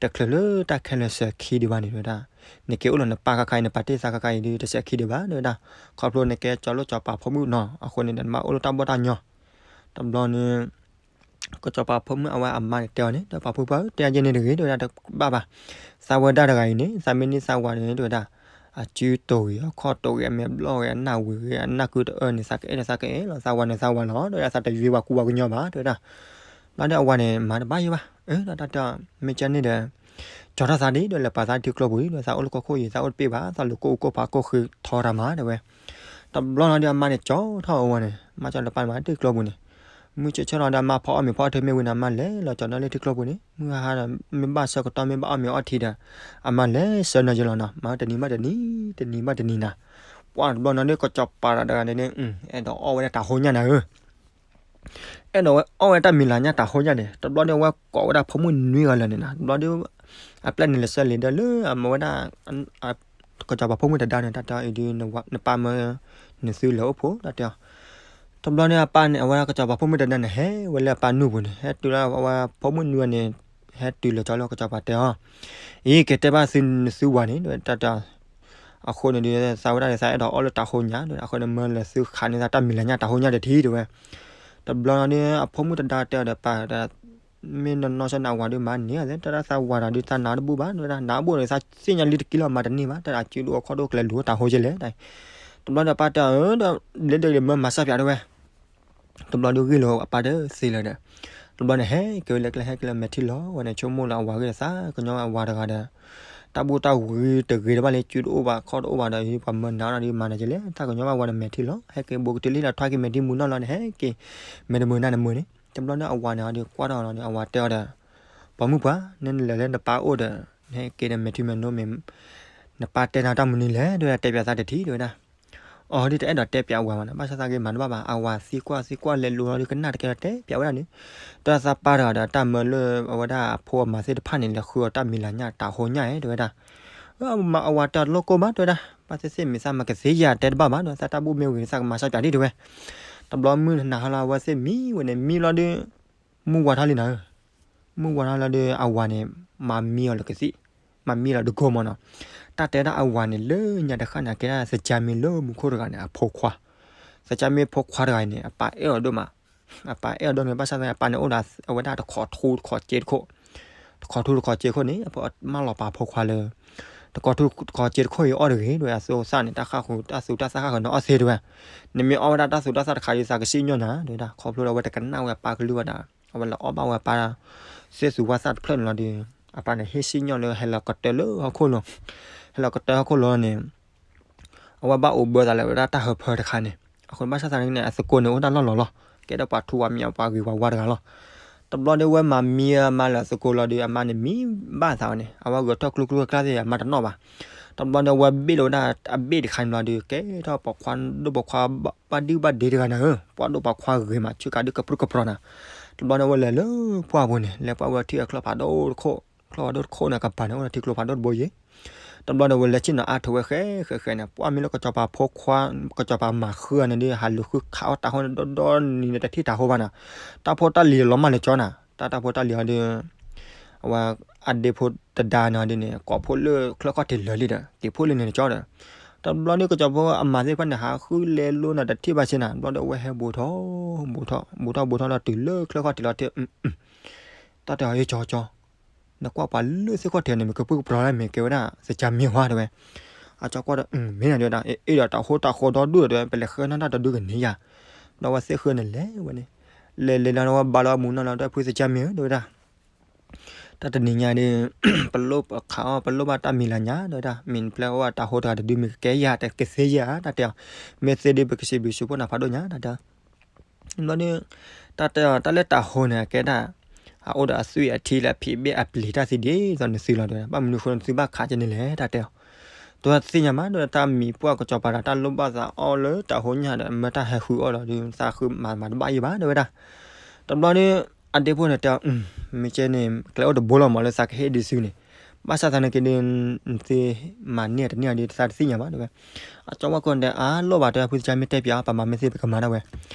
တချုးလၢတၢ်ခဲလၢာ်စၢၤခံဒံးဘၣ်န့ၣ် တဲဝဲဒၣ် နက့ၤအိၣ်လီၤနပၢ်ခါခါအံၤ နပာ်တ့ၢ်သးခါခါအံၤဒီး တစဲးခံဒံးဘၣ် တဲဝဲဒၣ်, ခီဖျိနကဲကၠီလိာ်ကၠီပၤဖိမုၣ်နီၤ အဃိန့ၣ်ဒီး နဘၣ်အိၣ်လၢတၢ်ဘီၣ်တၢ်ညီ, တဘျီန့ၣ် ကစီၤပၤဖိမုၣ်အဝဲအမါန့ၣ်တဲအီၤန့ၣ် ဒီးပာ်ဖှိၣ်ပှၢ်ဧၢ တဲအယဲၢ်န့ၣ်တဂ့ၤ တဲဝဲဒၣ်တဘၣ်ဘၣ်. သးဝဲဒၣ်တဂၤအံၤန့ၣ် သးမ့ၢ်န့ၢ်သးဝၤန့ၣ် တဲဝဲဒၣ် အစုတိၤဂ့ၤ အခီၣ်တိၤဂ့ၤ အမဲာ်ဘျီၣ်ဂ့ၤ အနၢ်ဝံၤဂ့ၤ အနၢ်ကုတအၢန့ၣ် သးကအဲၣ်န့ၣ်သးကအဲၣ်လီၤ သးဝၤန့ၣ်သးဝၤလီၤ တဲဝဲဒၣ် သးတယွ့ပှၤကူပှၤကညီဘၣ် တဲဝဲဒၣ်. ဘျီဒီးအဝၤန့ၣ် မၤတဘၣ်ယိၣ်ဘၣ် အၢ ဒီးတၢ်တဲအီၤ မ့ၢ်ကဲန့ၣ်ဒီး ကၠီၤထီၣ်သးဒ် ဒီးလဲၤပာ်သးထံကျိပူၤဒ် ဒီးသးအိၣ်လၢကီၢ်ခိၣ်အံၤ သးအိၣ်တပ့ၢ်ဘၣ် သးလူၤကိၢ်အူကိၢ်ဖးကိၢ်ဃ့ထီတၢ်မၤ တဲဝဲ. တဘျီလီၤဒီးအမါန့ၣ် ကၠီၤထီၣ်အဝၤန့ၣ် မါကၠီၤလၢပာ်မၤထံကျိပူၤန့ၣ် မုၢ်ဆ့ၣ်ဆ့ၣ်လီၤဒီး အမါဖီအီၣ်မ့ၤဖီအီၣ်ထံမ့ၢ်ဝံၤန့ၣ် အမါလဲၤလီၤကၠီၤနီၤလၢထံကျိပူၤန့ၣ် မုၢ်ဟါဟါဒီး မ့ၢ်ဘၣ်ဆၢကတီၢ် မ့ၢ်ဘၣ်အီၣ်မ့ၤအီထံဒီး အမါလဲၤဆှၢနီၤယဲလီၤနီၤ မၤတနံၤဘၣ်တနံၤ တနံၤဘၣ်တနံၤနီၤ. ပှၢ်တဘျီနီၤဒီး ကစီၤပၤတဂၤန့ၣ် အဲၣ်ဒိးအီၣ်ဝဲဒၣ်တၢ်ဟိညၣ်နၤဧၢ အဲၣ်ဒိးဝဲအီၣ်ဝဲတၢ်မံၤလၤညၣ်တၢ်ဟိညၣ်န့ၣ် တဘျီဒီး အဝဲကိးဝဲဒၣ်ဖိမုၣ်နွံဂၤလၢာ်န့ၣ်နီၤ တဘျီဒီး အပျဲၢ်န့ၣ်လဲၤဆှၢလံဒီးလၢအမၤဝဲဒၣ် ကစီၤပၤဖိမုၣ်တဒါန့ၣ် တၢ်တဲအီၤအံၤဒုး နပၢ်မၢနသုလဲၤအိၣ်ဖှိၣ် တၢ်တဲအီၤ. တဘျီန့ၣ်အပၢ်န့ၣ် အဝဲဒၣ်ကစီၤပၤဖိမုၣ်တဒါန့ၣ် ဟဲဝဲလၢအပၢ်နုၢ်ပူၤန့ၣ် ဟဲတုၤလၢအဝဲဖိမုၣ်နွံဂၤန့ၣ် ဟဲတုၤလၢကၠီလၢကစီၤပၤတဲအီၤ အံၤကတဲဘၣ်သုနသုဝၤန့ၣ် တၢ်တဲအီၤ အဃိန့ၣ်ဒီး သးဝဲဒၣ်န့ၣ် သးအဲၣ်ဒိးအီၣ်လၢတၢ်ဟိညၣ် အဃိန့ၣ် မၢလဲၤသုခးန့ၢ်သးတၢ်မံၤလၤညၣ်တၢ်ဟိညၣ်တထံၣ် တဲဝဲ. တဘျီန့ၣ် အဖိမုၣ်တဒါတဲအီၤဒီးပၢ်ဒီး မ့ၢ်နနီၢ်ဆၢနၤဝၤဒီးမၤန့ၢ်အသး တၢ်သးဝၤတၢ်ဒုးသးနးတဘူၣ်ဘၣ် တဲဝဲဒၣ် နးတဘူၣ်ဒီး သးသ့ၣ်ညါလံတက့ၢ်လီၤ မၤတန့ၢ်ဘၣ် တဲဒၣ် အစုဒိၣ်အခီၣ်ဒိၣ်ကလဲၤလူၤတၢ်ဟိကလဲၣ် တဘျီဒီးပၢ်တဲအီၤ ဒီး လၢဒၢးမၢမၤစၢ်ပၠးတဲဝဲ တဘျီဒီးဂ့ၢ်လီၤအပၢ်ဒီးသ့လၢၤဒီး တဘျီန့ၣ် ဟဲက့ၤဝဲလၢကျဲ ဟဲက့ၤလၢမဲာ်ထံလီၤဝဲန့ၣ် ဆိကမိၣ်လၢအဝၤဂ့ၢ်ဒီးသးကညီဝဲအဝၤတဂၤဒီး တၢ်ဘူၣ်တၢ်ဝံတဂ့ၤတဘၣ်လၢ စုတအိၣ်ဘၣ်ခီၣ်တအိၣ်ဘၣ်ဒီး ပှၤမၢနၤဒီးမၤနၤကလဲၣ် သးကညီဘၣ်ဝဲဒီးမဲာ်ထံလီၤ ဟဲက့ၤဘူးကတုၤလံဒီး ထွါက့ၤမဲာ်ထံမူနီၢ်လီၤန့ၣ် ဟဲက့ၤ မဲာ်တမုာ်နၢ်တမုာ်န့ၣ် တဘျီန့ၣ်အဝၤန့ၣ်ဒီးကွၢ်ထီၣ်လီၤဒီး အဝၤတဲအီၤဒီး ပိာ်မုၣ်ပှၢ် နလဲၤလၢနပၢ်အိၣ်ဒီး နဟဲက့ၤဒီးမဲာ်ထံမဲာ်နိမ့ၢ် နပၢ်တဲနၤတၢ်မနုၤလဲၣ် တဲဝဲဒၣ် တဲပၠးသးတထံၣ် တဲဝဲဒၣ် အီၤဒ်တအဲၣ်ဒိးတဲပၠးဝၤဘၣ်နီၤ ဘၣ်ဆၣ်သးဂ့ၤမၤတဘၣ်ဘၣ် အဝၤသံကွၢ်သံကွၢ်လဲၤလူၤလီၤဒီးကနၣ်တကဲဒီးတဲပၠးဝဲဒၣ်န့ၣ် တၢ်သးပၢ်တဂၤဒီးတၢ်မၢလၢအဝဲဒၣ်အဖိအမါသ့ၣ်တဖၣ်န့ၣ် လဲၤဃုအီၤတၢ်မံၤလၤညၣ်တၢ်ဟိညၣ်ဧါ တဲဝဲဒၣ် အဝၤတဲအီၤတလိၣ်ကိၢ်ဘၣ် တဲဝဲဒၣ် ဘၣ်သ့ၣ်သ့ၣ်မံၤသးမၤကသ့ယၤတဲတဘၣ်ဘၣ်ဒီး သးတၢ်ဘူၣ်မ့ၢ်ဝံၤန့ၣ် သးကမၤစၢ်ပၠးဒံး တဲဝဲ တဘျီမုၢ်နၤဟါလီၤ အဝဲသ့ၣ်မံဝဲန့ၣ် မံလီၤဒီး မုၢ်ဝါထီၣ်လံနၤဧၢ မုၢ်ဝါထီၣ်လီၤဒီး အဝၤန့ၣ် မၤမံအီၤလၢကသံၣ် မၤမံလီၤတကိၢ်မးနီၤ တၢ်တဲဒၣ်အဝၤန့ၣ် လၢညါတဃၣ်န့ၣ် အကဲဒၣ်သကၢ်မ့ၢ်လၢမူခိၣ်တဂၤန့ၣ် အဖိခွါ သကၢ်မ့ၢ်ဖိခွါတဂၤန့ၣ် အပၢ်အဲၣ်အီၤဒိၣ်မး အပၢ်အဲၣ်အီၤဒိၣ်န့ၣ် ဘၣ်ဆၣ်သနာ်က့ အပၢ်န့ၣ်အိၣ်ဒီးအဝဲဒၣ်တခိးထူတခိးစ့တခိၣ် တခိးထူတခိးစ့တခိၣ်န့ၣ် အဖိမၢလီၤပာ်ဖိခွါလၢ တခိးထူတခိးစ့တခိၣ်အံၤအီၣ်တဂ့ၤ တဲဝဲ အသူအသၣ်န့ၣ် တၢ်ဃၣ်ဃုာ် တၢ်သူတၢ်သၣ်ဃၣ်ဃုာ်န့ၣ်အီၣ်သ့ တဲဝဲ နမ့ၢ်အီၣ်ဝဲဒၣ်တၢ်သူတၢ်သၣ်တခါဒီး သးကစံၣ်ညီၣ်နၤ တဲဝဲဒၣ် ခီဖျိလၢအဝဲတကနၣ်ဝဲအပၢ်ကလုၢ်ဘၣ်ဒီး အဝဲလဲၤအီၣ်ဘၣ်ဝဲအပၢ် သ့ၣ်သူဝၣ်သၣ်တဖျၢၣ်န့ၣ်လီၤဒီး အပၢ်န့ၣ် ဟ့ၣ်စံၣ်ညီၣ်လၢ ဟဲလီၤကတၢၢ်လၢဟီၣ်ခိၣ်လိၤ ဟဲလီၤကတၢၢ်ဟီၣ်ခိၣ်လိၤန့ၣ် အဝဲဘၣ်အိၣ်ဘၢသးလၢဝဲဒၣ်တၢ်ဟၢဖၢတခါန့ၣ် အဃိန့ၣ် ဘၣ်ဆၣ်သနာ်က့န့ၣ် အသကိးန့ၣ် အိၣ်ဒၣ်လီၢ်လီၤလီၤ ကဲဒီးပှၤထူပှၤမံၤ ပှၤဂ့ၤပှၤဝါတဂၤလီၤ တဘျီဒီးအဝဲမၤမံအမါလၢအသကိးလီၤဒီး အမါန့ၣ်မံဘၣ်သးဝဲန့ၣ် အဝဲဂဲၤထီၣ်ကျိကျိကျါသ့ၣ် အမါတနီၣ်ဘၣ် တဘျီဒီးအဝဲဘ့ၣ်လီၤဝဲဒၣ်အဘ့ၣ်တခါန့ၣ်လီၤဒီး ကဲထီၣ်ပိာ်ခွါဒိၣ်ပိာ်ခွါဘၣ်ဒံၣ်ဘၣ်ဒ့တဂၤနၤဧၢ ပှၤဒိၣ်ပှၤခွါဂ့ၤမး ဆူၣ်ကးဒုးကပြုၢ်ကပြီၤနၤ တဘျီဒီးအဝဲလဲၤလၢပှၢ်ပူၤန့ၣ် လဲၤပှၢ်ဝဲထံၣ်အချၢၣ်ဖးဒိၣ်တခိၣ် ချၢၣ်ဖးဒိၣ်တခိၣ်န့ၣ် ကပၤန့ၣ်အိၣ်ဒီးထံကျိဖးဒိၣ်တဘိယဲ တဘျီဒီးအဝဲလဲၤဆ့ၣ်နီၤအါထိးဝဲဃဲဃဲဃဲန့ၣ် ပှၢ်မ့ၢ်လၢကစီၤပၤဖိခွါ ကစီၤပၤမၤဃုာ်အီၤန့ၣ်ဒီး ဟးလူၤဃုခးအီၣ်တၢ်ဟိန့ၣ် ဒီဒီနံၤန့ၣ် တထံၣ်တၢ်ဟိဘၣ်နၤ တၢ်ဖိတၢ်လံၤလီၤမၢ်လၢကၠီနၤ တၢ်တၢ်ဖိတၢ်လံၤအီၤဒီး အဝဲအဒ့ဖိတဒါန့ၣ်ဒီးန့ၣ် ကိးဖိလၢချၢၣ်ခီၣ်ထံးလၢာ်လံဒီး က့ၤဖိလၢန့ၣ်တကၠီဒီး တဘျီဒီးကစီၤပၤအမါသ့ၣ်တဖၣ်န့ၣ် ဟးဃုလဲၤလိနၤတထံၣ်ဘၣ်ဆ့နၤ တဘျီဒီးအဝဲဟဲဘူးထီၣ် ဘူးထီၣ် ဘူးထီၣ်ဘူးထီၣ်ဒီးတုၤလၢချၢၣ်ခီၣ်ထံးလီၤတ့ၢ် တၢ်တဲအီၤ ယကၠီကၠီ နကွၢ်ပှၤလၢသ့ၣ်ခီၣ်ထံးန့ၣ် မ့ၢ်ကပြုၢ်ကပြီၤလၢမ့ၢ်ကဲဝဲဒၣ် သကၢ်မ့ၢ်ဝါတဲဝဲ အကၠီကွၢ်ဒီး မ့ၢ်နၤတဲဝဲဒၣ် အ့ၣ်ဒီးတၢ်ဟိတၢ်ဃီဒီဒူၣ်တဲဝဲ ပလဲၤဃဲနီၢ်တၢ်တဒုကန့ၢ်ယၤ ဒီးအဝဲသ့ၣ်ဃုန့ၣ်လဲၤဝဲန့ၣ် လဲၤလဲၤလီၤဝဲဘါလီၤဝဲမူနီၢ်လီၤဒီးဖုသကၢ်မ့ၢ်ဧၢ တဲဝဲဒၣ် တၢ်တနံၤညါဒီး ပလိၣ်ပခးအီၣ် ပလိၣ်ဘၣ်တၢ်မံၤလၤညါ တဲဝဲဒၣ် မ့ၢ်ဖျဲၣ်အိၣ်ဘၣ်တၢ်ဟိတဂၤတဒု မ့ၢ်ကကဲယၤ တကသ့ယၤ တၢ်တဲအီၤ မ့ၢ်သ့ဒုး ပကစံးဘျုးစံးဖှိၣ်နၤဖးဒိၣ်ညါ တၢ်တဲအီၤ ဘျီဒီး တၢ်တဲအီၤ တၢ်လၢတၢ်ဟိန့ၣ် အကဲဒၣ် အအိၣ်ဒီးအသွံၣ်အထံလၢအဖံးဘ့ၣ်အပျံၤတၢ်သံဒ်သိးနသုလီၤ တဲဝဲဒၣ် ဘၣ်မနုၤအဃိ နသုဘၣ်ခးကဲန့ၣ်လဲၣ် တၢ်တဲအီၤ တဲဝဲတသ့ၣ်ညါဘၣ် တဲဝဲဒၣ် တၢ်မံၤပှၢ်ကစီၤပၤဒီး တၢ်လိၣ်ဘၣ်သးအီၣ်လၢတၢ်ဟိညၣ်ဒီး မၢတၢ်ဟဲဃုအီၣ်လီၤဒီး သးဃုမၤမၤတဘၣ်ယံၤဘၣ် တဲဝဲဒၣ် တဘျီဒီး အဒ့ဖိန့ၣ်တဲအီၤ မ့ၢ်ကဲန့ၣ် ကျဲအိၣ်တဘိလီၤမးလၢသးကဟ့ၣ်ဒုးသုန့ၣ် ဘၣ်ဆၣ်သနာ်က့ဒီး နသုမၤန့ၢ်တန့ၢ်အီၤဒီး သးတသ့ၣ်ညါဘၣ် တဲဝဲ အကၠီဝဲခိၣ်န့ၣ် အလိၣ်ဘၣ်တဲဝဲ ဖုသကၢ်မ့ၢ်တဲပၠး ပမၤမ့ၢ်သ့ပကမၤဒၣ်ဝဲ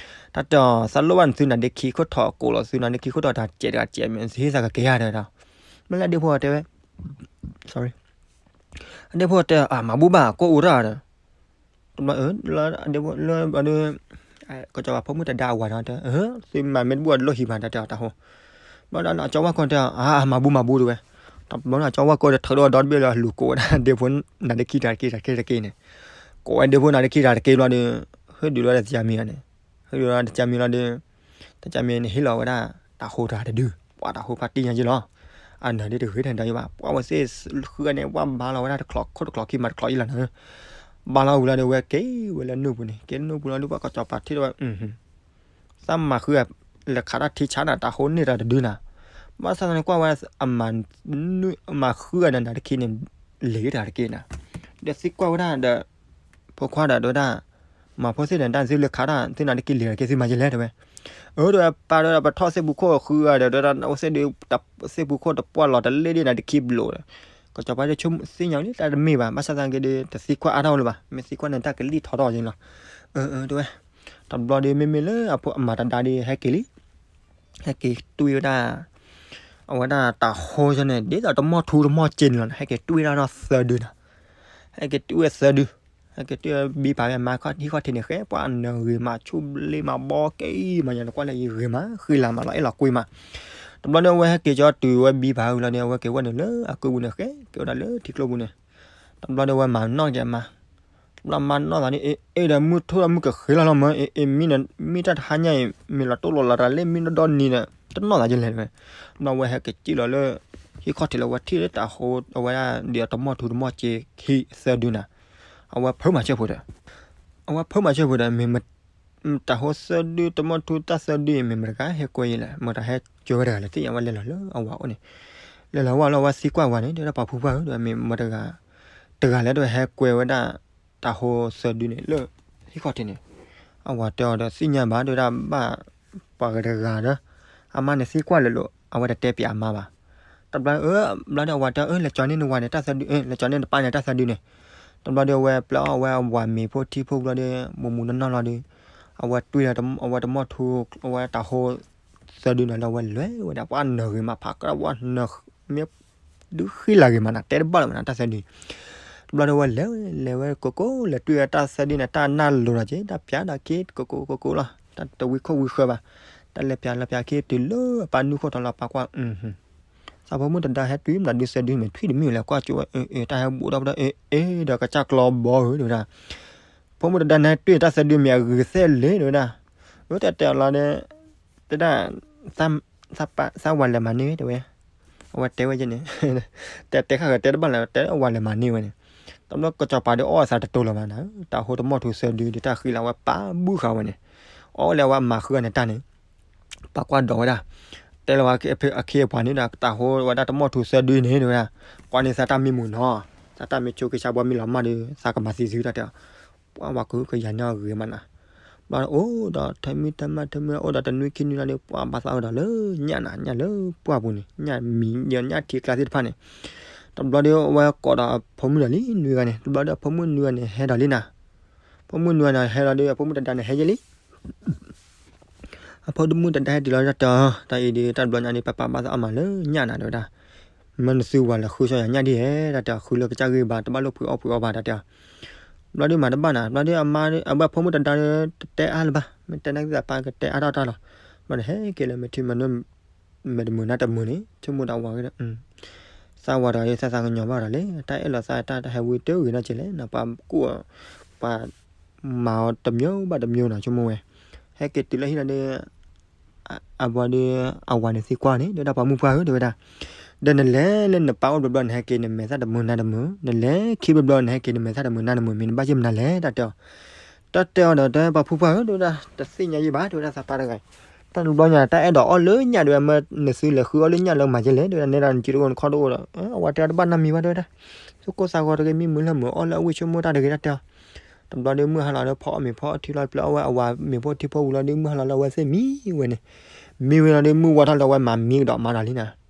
တၢ်တဲအီၤ သးလိၣ်ဘၣ်နသုနၤဒ့ခံခိၣ်ထီၣ်ကိးလီၤသု နၤဒ့ခံခိၣ်ထီၣ်တၢ်စဲးတဂၤစဲးမ့ၢ် နသုဟ့ၣ်သးကကဲဧါ တဲဝဲဒၣ် မ့ၢ်လၢအဒ့ဖိတဲဝဲ sorry အဒ့ဖိတဲ အမၤဘူၣ်ဘၣ် ကိၢ်အူတၢ်ဒီး တဘျီ လၢအဒ့ဖိ လၢ ကစီၤပၤဖိမုၣ်တဒါအဝၤဒီး သုမၤမ့ၢ်တဘူၣ်အလိၣ်ဟံးမး တၢ်တဲအီၤတၢ်ဟိ ဘျီဒီးအကၠီဝၣ်ကီၢ်တဲ အမၤဘူမၤဘူတဲဝဲ, တဘျီန့ၣ် အကၠီဝၣ်ကီၢ်ဒီးထုးဒီးဒီတဘ့ၣ်လၢလူၤကိးဝဲဒၣ်ဒ့ဖိနၤဒ့ခံတၢ်တက့ၢ်တၢ်တက့ၢ်တက့ၢ်န့ၣ်, ကိးဝဲဒ့ဖိနၤဒ့ခံတၢ်တက့ၢ်ဘျီဒီး, ဟ့ၣ်ဒုးလီၤတကၠၢမံၤန့ၣ်, ဟ့ၣ်ဒုးလီၤတကၠၢမံၤလီၤဒီး, တကၠၢမံၤန့ၣ်ဟ့ၣ်လီၤဝဲဒၣ် တၢ်ဟိတၢ်တဒု, ပှၤတၢ်ဟိဖးတံၢ်ညါယ့ၢ်လီၤ, အနၢၤဒ်တဂ့ၤထဲဒၣ်ယဘၣ် ပှၤဝဲသ့ၣ်ဃုဂၤန့ၣ် ဝဲဘါလီၤဝဲဒၣ်တချီးခိၣ်တချီးခံမၤတချီးအံၤလီၤန့ၣ်, ဘါလီၤဝံၤလီၤဒီး ဝဲက့ၤဝဲလၢနူၢ်ပူၤန့ၣ် က့ၤလၢနူၢ်ပူၤလီၤဒီး ပှၤကၠီၤပၤထံၣ်ဒီးဝဲ သးမၤဃုဂၤ လဲၤခးတၢ်ထံဆါနၤ တၢ်ဟိန့ၢ်တၢ်တဒုနၤ, ဘၣ်ဆၣ်သနာ်က့ကွၢ်ဝဲ အမၤဃုဂၤဒီးနၤတခံန့ၣ် လံၤတၢ်တက့ၢ်နၤ, ဒီးသံကွၢ်ဝဲဒၣ်ဒီး ဖိခွါဒီးတဲဝဲဒၣ်, မၤဖိသ့ၣ်ဒီးတၢ်သုလၢခးတၢ် သုနၤတခံလံၤတက့ၢ် သုမၤယလဲၣ်တဲဝဲ, အၢ တဲဝဲ ပၢ်တဲဝဲ ပထီၣ်သ့ၣ်ပူၤခိၣ်ဃုဂၤဒီး တဲဝဲဒၣ် အိၣ်သ့ၣ်ဒုး သ့ၣ်ပူၤခိၣ်တပှၢ်လီၤတလ့ၣ်ဒ်နၤတခံဘျိးဒီး, ကၠီၤပၤဒီးဆိကမိၣ်သ့ၣ်ညါလံ တၢ်တမ့ၢ်ဘၣ် ဘၣ်ဆၣ်သနာ်က့ဒီး တသံကွၢ်အါထီၣ်လၢၤဘၣ် မ့ၢ်သံကွၢ်န့ၣ် တၢ်ကလံၣ်ထီထီၣ်က့ၤလီၤ, အၢ တဲဝဲ, တဘျီဒီးမ့မ့ၢ်လၢအဖိအမၤတဒါဒီးဟဲက့ၤလံ ဟဲက့ၤတွံၢ်ဝဲဒၣ်, အဝဲဒၣ်တၢ်ဟိကၠီန့ၣ် ဒ်သိးတမီၢ်ထူတမီၢ်စ့န့ၣ်လီၤ, ဟဲက့ၤတွံၢ်ဝဲဒၣ်ဒီးသၢဒုနၤ, ဟဲက့ၤတွံၢ်ဝဲသၢဒု, ဟဲက့ၤတွံၢ်ဝဲဘံဖးဝဲမါဟံၣ်ခီၣ်ထံးန့ၣ် ဃဲပှၤနၢၤဂ့ၤမး ဆူၣ်ဘျ့မး ဘီက့ၤမး ယၤနကွၢ်လၢယဂ့ၤမး ဃံလၤမးလီၤ အဲၣ်လီၤကွံမး, တဘျီဒီးအဝဲဟဲက့ၤကၠီတုၤဝဲဘံဖးဝံၤလီၤဒီး အဝဲက့ၤဝဲန့ၣ်လၢအကုၢ်ပူၤန့ၣ် ဃဲက့ၤဝဲဒၣ်လၢထံကျိပူၤန့ၣ်, တဘျီဒီးအဝဲမၤနီၣ်က့ၤအမါ တဘျီမါနီၣ်သးန့ၣ် အ့ အ့ဒီးမုၢ်ထီၣ်ဒီးမုၢ်ကဃ့လီၤလီၤမၢ် အ့ အ့ မံတၢ်တဟါညါအံၤ မ့ၢ်လီၤတိၢ်လီၤလီၤတၢ်လၢမံဒီဒီနံၤဒီး တနီၣ်သးယလဲၣ်တဲဝဲ, တဘျီဝဲဟဲက့ၤစံၣ်လီၤလၢ ဟံၣ်ခီၣ်ထံးလၢဝဲထံၣ်လၢတၢ်ဟိအဝဲဒၣ်ဒ်အတမီၢ်ထူတမီၢ်စ့ခံသၢဒုနၤ, အဝဲဖၢမၤဆၢဖိဒီး, အဝဲဖၢမၤဆၢဖိဒီး မ့ၢ် တၢ်ဟိသၢဒု တမီၢ်ထူတၢ်သၢဒုအံၤ မ့ၢ်မတဂၤဟဲကွဲယလဲၣ် မတၤဟဲကၢဝဲတဂၤလဲၣ် သ့ၣ်ညါဝဲလဲၤလီၤလၢအဝၤအိၣ်န့ၣ်, လဲၤလီၤဝဲလီၤဝဲသံကွၢ်ဝဲန့ၣ် တဲဒၣ်ပှၤဖုပှၢ်ဧၢ ဒီးမ့ၢ်မတဂၤ တဂၤလဲၣ် တဲဝဲဟဲကွဲဝဲဒၣ် တၢ်ဟိသၢဒုန့ၣ်လၢ ဟံၣ်ခီၣ်ထံးန့ၣ်, အဝၤတဲအီၤဒီးသ့ၣ်ညါဘၣ် တဲဝဲဒၣ်ဘၣ် ပှၤဂၤတဂၤဒီး အမါန့ၣ်သံကွၢ်လၢာ်လၢာ် အဝဲတတဲပၠးအမါဘၣ်, တဘျီ အၢ ဘျီဒီးအဝၤတဲအၢ လဲၤကၠီန့ၢ်နဝၤန့ၣ် တၢ်သၢဒု လဲၤကၠီန့ၢ်နပၢ်န့ၣ်တၢ်သၢဒုန့ၣ်, တဘျီဒီးအဝဲပျဲအီၣ်ဝဲအဝၤမ့ၤဖိထံဖိဘျီဒီး မူမူနီၢ်နီၢ်လီၤဒီး အဝဲတွံၢ်လီၤအဝဲတမီၢ်ထူ အဝဲတၢ်ဟိသၢဒုန့ၣ်လီၤ အဝဲလဲၤဝဲဒၣ် ပှၤနၢၤဂ့ၤမး ဖးကရၢ်ဝဲနၢၤ မ့ၢ်ဒုးဃံလၤဂ့ၤမးနၤ တဲတဘၣ်လၢၤမးနၤ တၢ်သၢဒု, တဘျီဒီးအဝဲလဲၤဝဲ လဲၤဝဲကိးကိး လဲၤတွံၢ်ဝဲတၢ်သၢဒုန့ၣ် တၢ်နၢ်လိၤလီၤက့ၤ တၢ်ပၠးတၢ်ခံကိးကိးကိးကိးလီၤ တၢ်တဝံခိၣ်ဝံဃၢဘၣ်, တၢ်လဲၤပၠးလီၤပၠးခံ တုၤလၢအပၢ်နုၢ်ခိၣ်ထီၣ်လီၤ ပၢ်ကွၢ် သးဖိမုၣ်တဒါဟဲတွံၢ်မနုၤဒုးသၢဒု မ့ၢ်ထွံၣ်တမံၤလဲၣ် ကွၢ်ကၠိဝဲ အ့ အ့ တၢ်ဟဲဘူးဒီး အ့ အ့ ဒီးကစၢ်ကျီဘီဧၢ တဲဝဲဒၣ်, ဖိမုၣ်တဒါန့ၣ်တွံၢ်တၢ်သၢဒုမ့ၢ်အဂ့ၤသဲလဲၣ် တဲဝဲဒၣ်, အၢ တဲတဲအီၤလီၤဒီး တဲဒၣ် သးဝၤလဲၤမၤန့ၢ်ဝဲ တဲဝဲ, အဝဲတဲဝဲယဲန့ၣ်, တဲတဲဃၣ်ဃၢၤတဲတဘၣ်လၢၤ တဲဝၤလဲၤမၤန့ၢ်ဝဲန့ၣ်, တဘျီကစီၤပၤဒီးအီၣ်အသးတတိၤလၢၤဘၣ်နၤ, တၢ်ဟိတမီၢ်ထူသၢဒုဒီးတၢ်ဃံလၤဝဲပာ်ဘုဃာ်ဝဲန့ၣ်, အီၣ်လဲၤဝဲမၤဃုာ်န့ၣ်တၢ်န့ၣ် ပာ်ကွၢ်ဒီးဝဲဒၣ်, တဲလၢၤဝဲအခ့အပှၤန့ၣ်ဒီး တၢ်ဟိဝဲဒၣ်တမီၢ်ထူသၢဒုန့ၣ် တဲဝဲဒၣ်, ကွၢ်န့ၢ်သးတၢ်မံမုာ်နီၤ, သးတၢ်မံဆိက့ၤဆါဘီမံလီၤမၢ်ဒီး သးကမၤသံသုတၢ်တဲအီၤ, ပှၤဝၤကဟုကယာ်န့ၢ်အဂ့ၤမးနၤ, ဘျီအိၣ်ဒီးထၢမံထၢမၢ်ထၢမံအိၣ်ဒီးတနွံခံနွံလီၤဒီး ပှၤဘၣ်သးဝဲဒီးလၢညၣ်နၤ ညၣ်လၢပှၢ်ပူၤန့ၣ် ညၣ်မံၤဒီးညၣ်ထံကျါသ့ၣ်တဖၣ်န့ၣ်, တဘျီဒီးအဝဲကိးဒီးအဖိမုၣ်ဒီးလံနွံဂၤန့ၣ် တဘျီဒီးအဖိမုၣ်နွံဂၤန့ၣ်ဟဲဒီးလံနၤ, ဖိမုၣ်နွံဂၤန့ၣ်ဟဲလီၤဒီး အဖိမုၣ်တဒါန့ၣ်ဟဲယဲလံ အဖိမုၣ်တဒါဟဲတုၤလီၤတၢ်တဲအီၤ တၢ်အံၤဒီး တၢ်တဘျီညါဒီး ပၢ်ပၢ်ဘၣ်သးအီၣ်မးလၢညၣ်နၤ တဲဝဲဒၣ်, မၢနသုဝၤလဲၤဃုဆှီယၤညၣ်ဒ်ဟဲ တၢ်တဲအီၤ ဃုလၢကစၢ်ဂ့ၢ်ဘၣ် တဘၣ်လိၣ်ဖှံးအီၣ်ဖှံးအီဘၣ် တၢ်တဲအီၤ, ဘျီဒုးမၤတဘၣ်နၤ ဘျီဒုးအမါ အဝဲဖိမုၣ်တဒါဒီး တတဲအါလၢၤဘၣ် မ့ၢ်တဲနၢ်ကသးပၢ်ကတဲအါထီၣ်တၢ်လီၤ, ဘျီဒီးဟဲက့ၤလၢမဲာ်ထံမဲာ်နိ မဲာ်တမုာ်နါတမုာ်န့ၣ် ဆိကမိၣ်ဒီးအဝၤဂ့ၤဒီး သးဝၤတဂၤဒီး သးသးကညီၤဘၣ်ဒီးလၢ တၢ်အဲၣ်လိာ်သးတၢ်တဟဲဝံတဂ့ၤနီတစဲးလဲၣ်နီၤ ပှၤကူၣ်အီၤ ပှၤမၤအီၤတမျိုးဘၣ်တမျိုးနီၤ ဆိကမိၣ်ဝဲ, ဟဲက့ၤတုၤလၢဟံၣ်လီၤဒီး အဝဲဒီး အဝၤန့ၣ်သံကွၢ်န့ၣ် တဲဝဲဒၣ်ပှၤမုၣ်ပှၢ်ဧၢ တဲဝဲဒၣ်, ဒီးနလဲၤလၢနပၢ်အိၣ်ဘျီဘျီ နဟဲက့ၤနမဲာ်သၣ်တမုာ်နါတမုာ်, နလဲၤခံဘျီဘျီ နဟဲက့ၤနမဲာ်သၣ်တမုာ်နါတမုာ် မ့ၢ်နဘၣ်ယုၢ်မနုၤလဲၣ် တၢ်တဲအီၤ, တၢ်တဲအီၤဒီး တဲပှၤဖုပှၢ်ဧၢ တဲဝဲဒၣ် တသ့ၣ်ညါယံၣ်ဘၣ် တဲဝဲဒၣ် သးပၢ်တဂၤအံၤ, တၢ်တဘျီညါ တၢ်အဲၣ်ဒိးအီၣ်လၢညၣ် တဲဝဲ မၢနသုလဲၤဃုအီၣ်လၢညၣ်လၢမၤယဲလဲၣ် တဲဝဲဒၣ် နဲဒၣ်နစုတအိၣ်နခီၣ်တအိၣ်ဒီး အဝဲတဲတဘၣ်နီတမံၤဘၣ် တဲဝဲဒၣ်, သူၣ်ကိၢ်သးဂီၤတဂ့ၤ မံမုာ်လၢမုာ်အီၣ်လၢအဝံၣ်ဆိကမိၣ်တၢ်တဂ့ၤ တၢ်တဲအီၤ, တဘျီဒီးမုၢ်ဟါလီၤဒီး ဖီအီၣ်မ့ၤဖီအီထံလီၤ ပျဲအီၣ်ဝဲအဝၤမ့ၤဖိထံဖိဝံၤလီၤဒီး မုၢ်ဟါလီၤလၢအဝဲသ့ၣ်မံဝဲန့ၣ်, မံဝဲလီၤဒီး မုၢ်ဝါထီၣ်လၢအဝဲမၤမံကဒီးအမါဒီးလံနၤ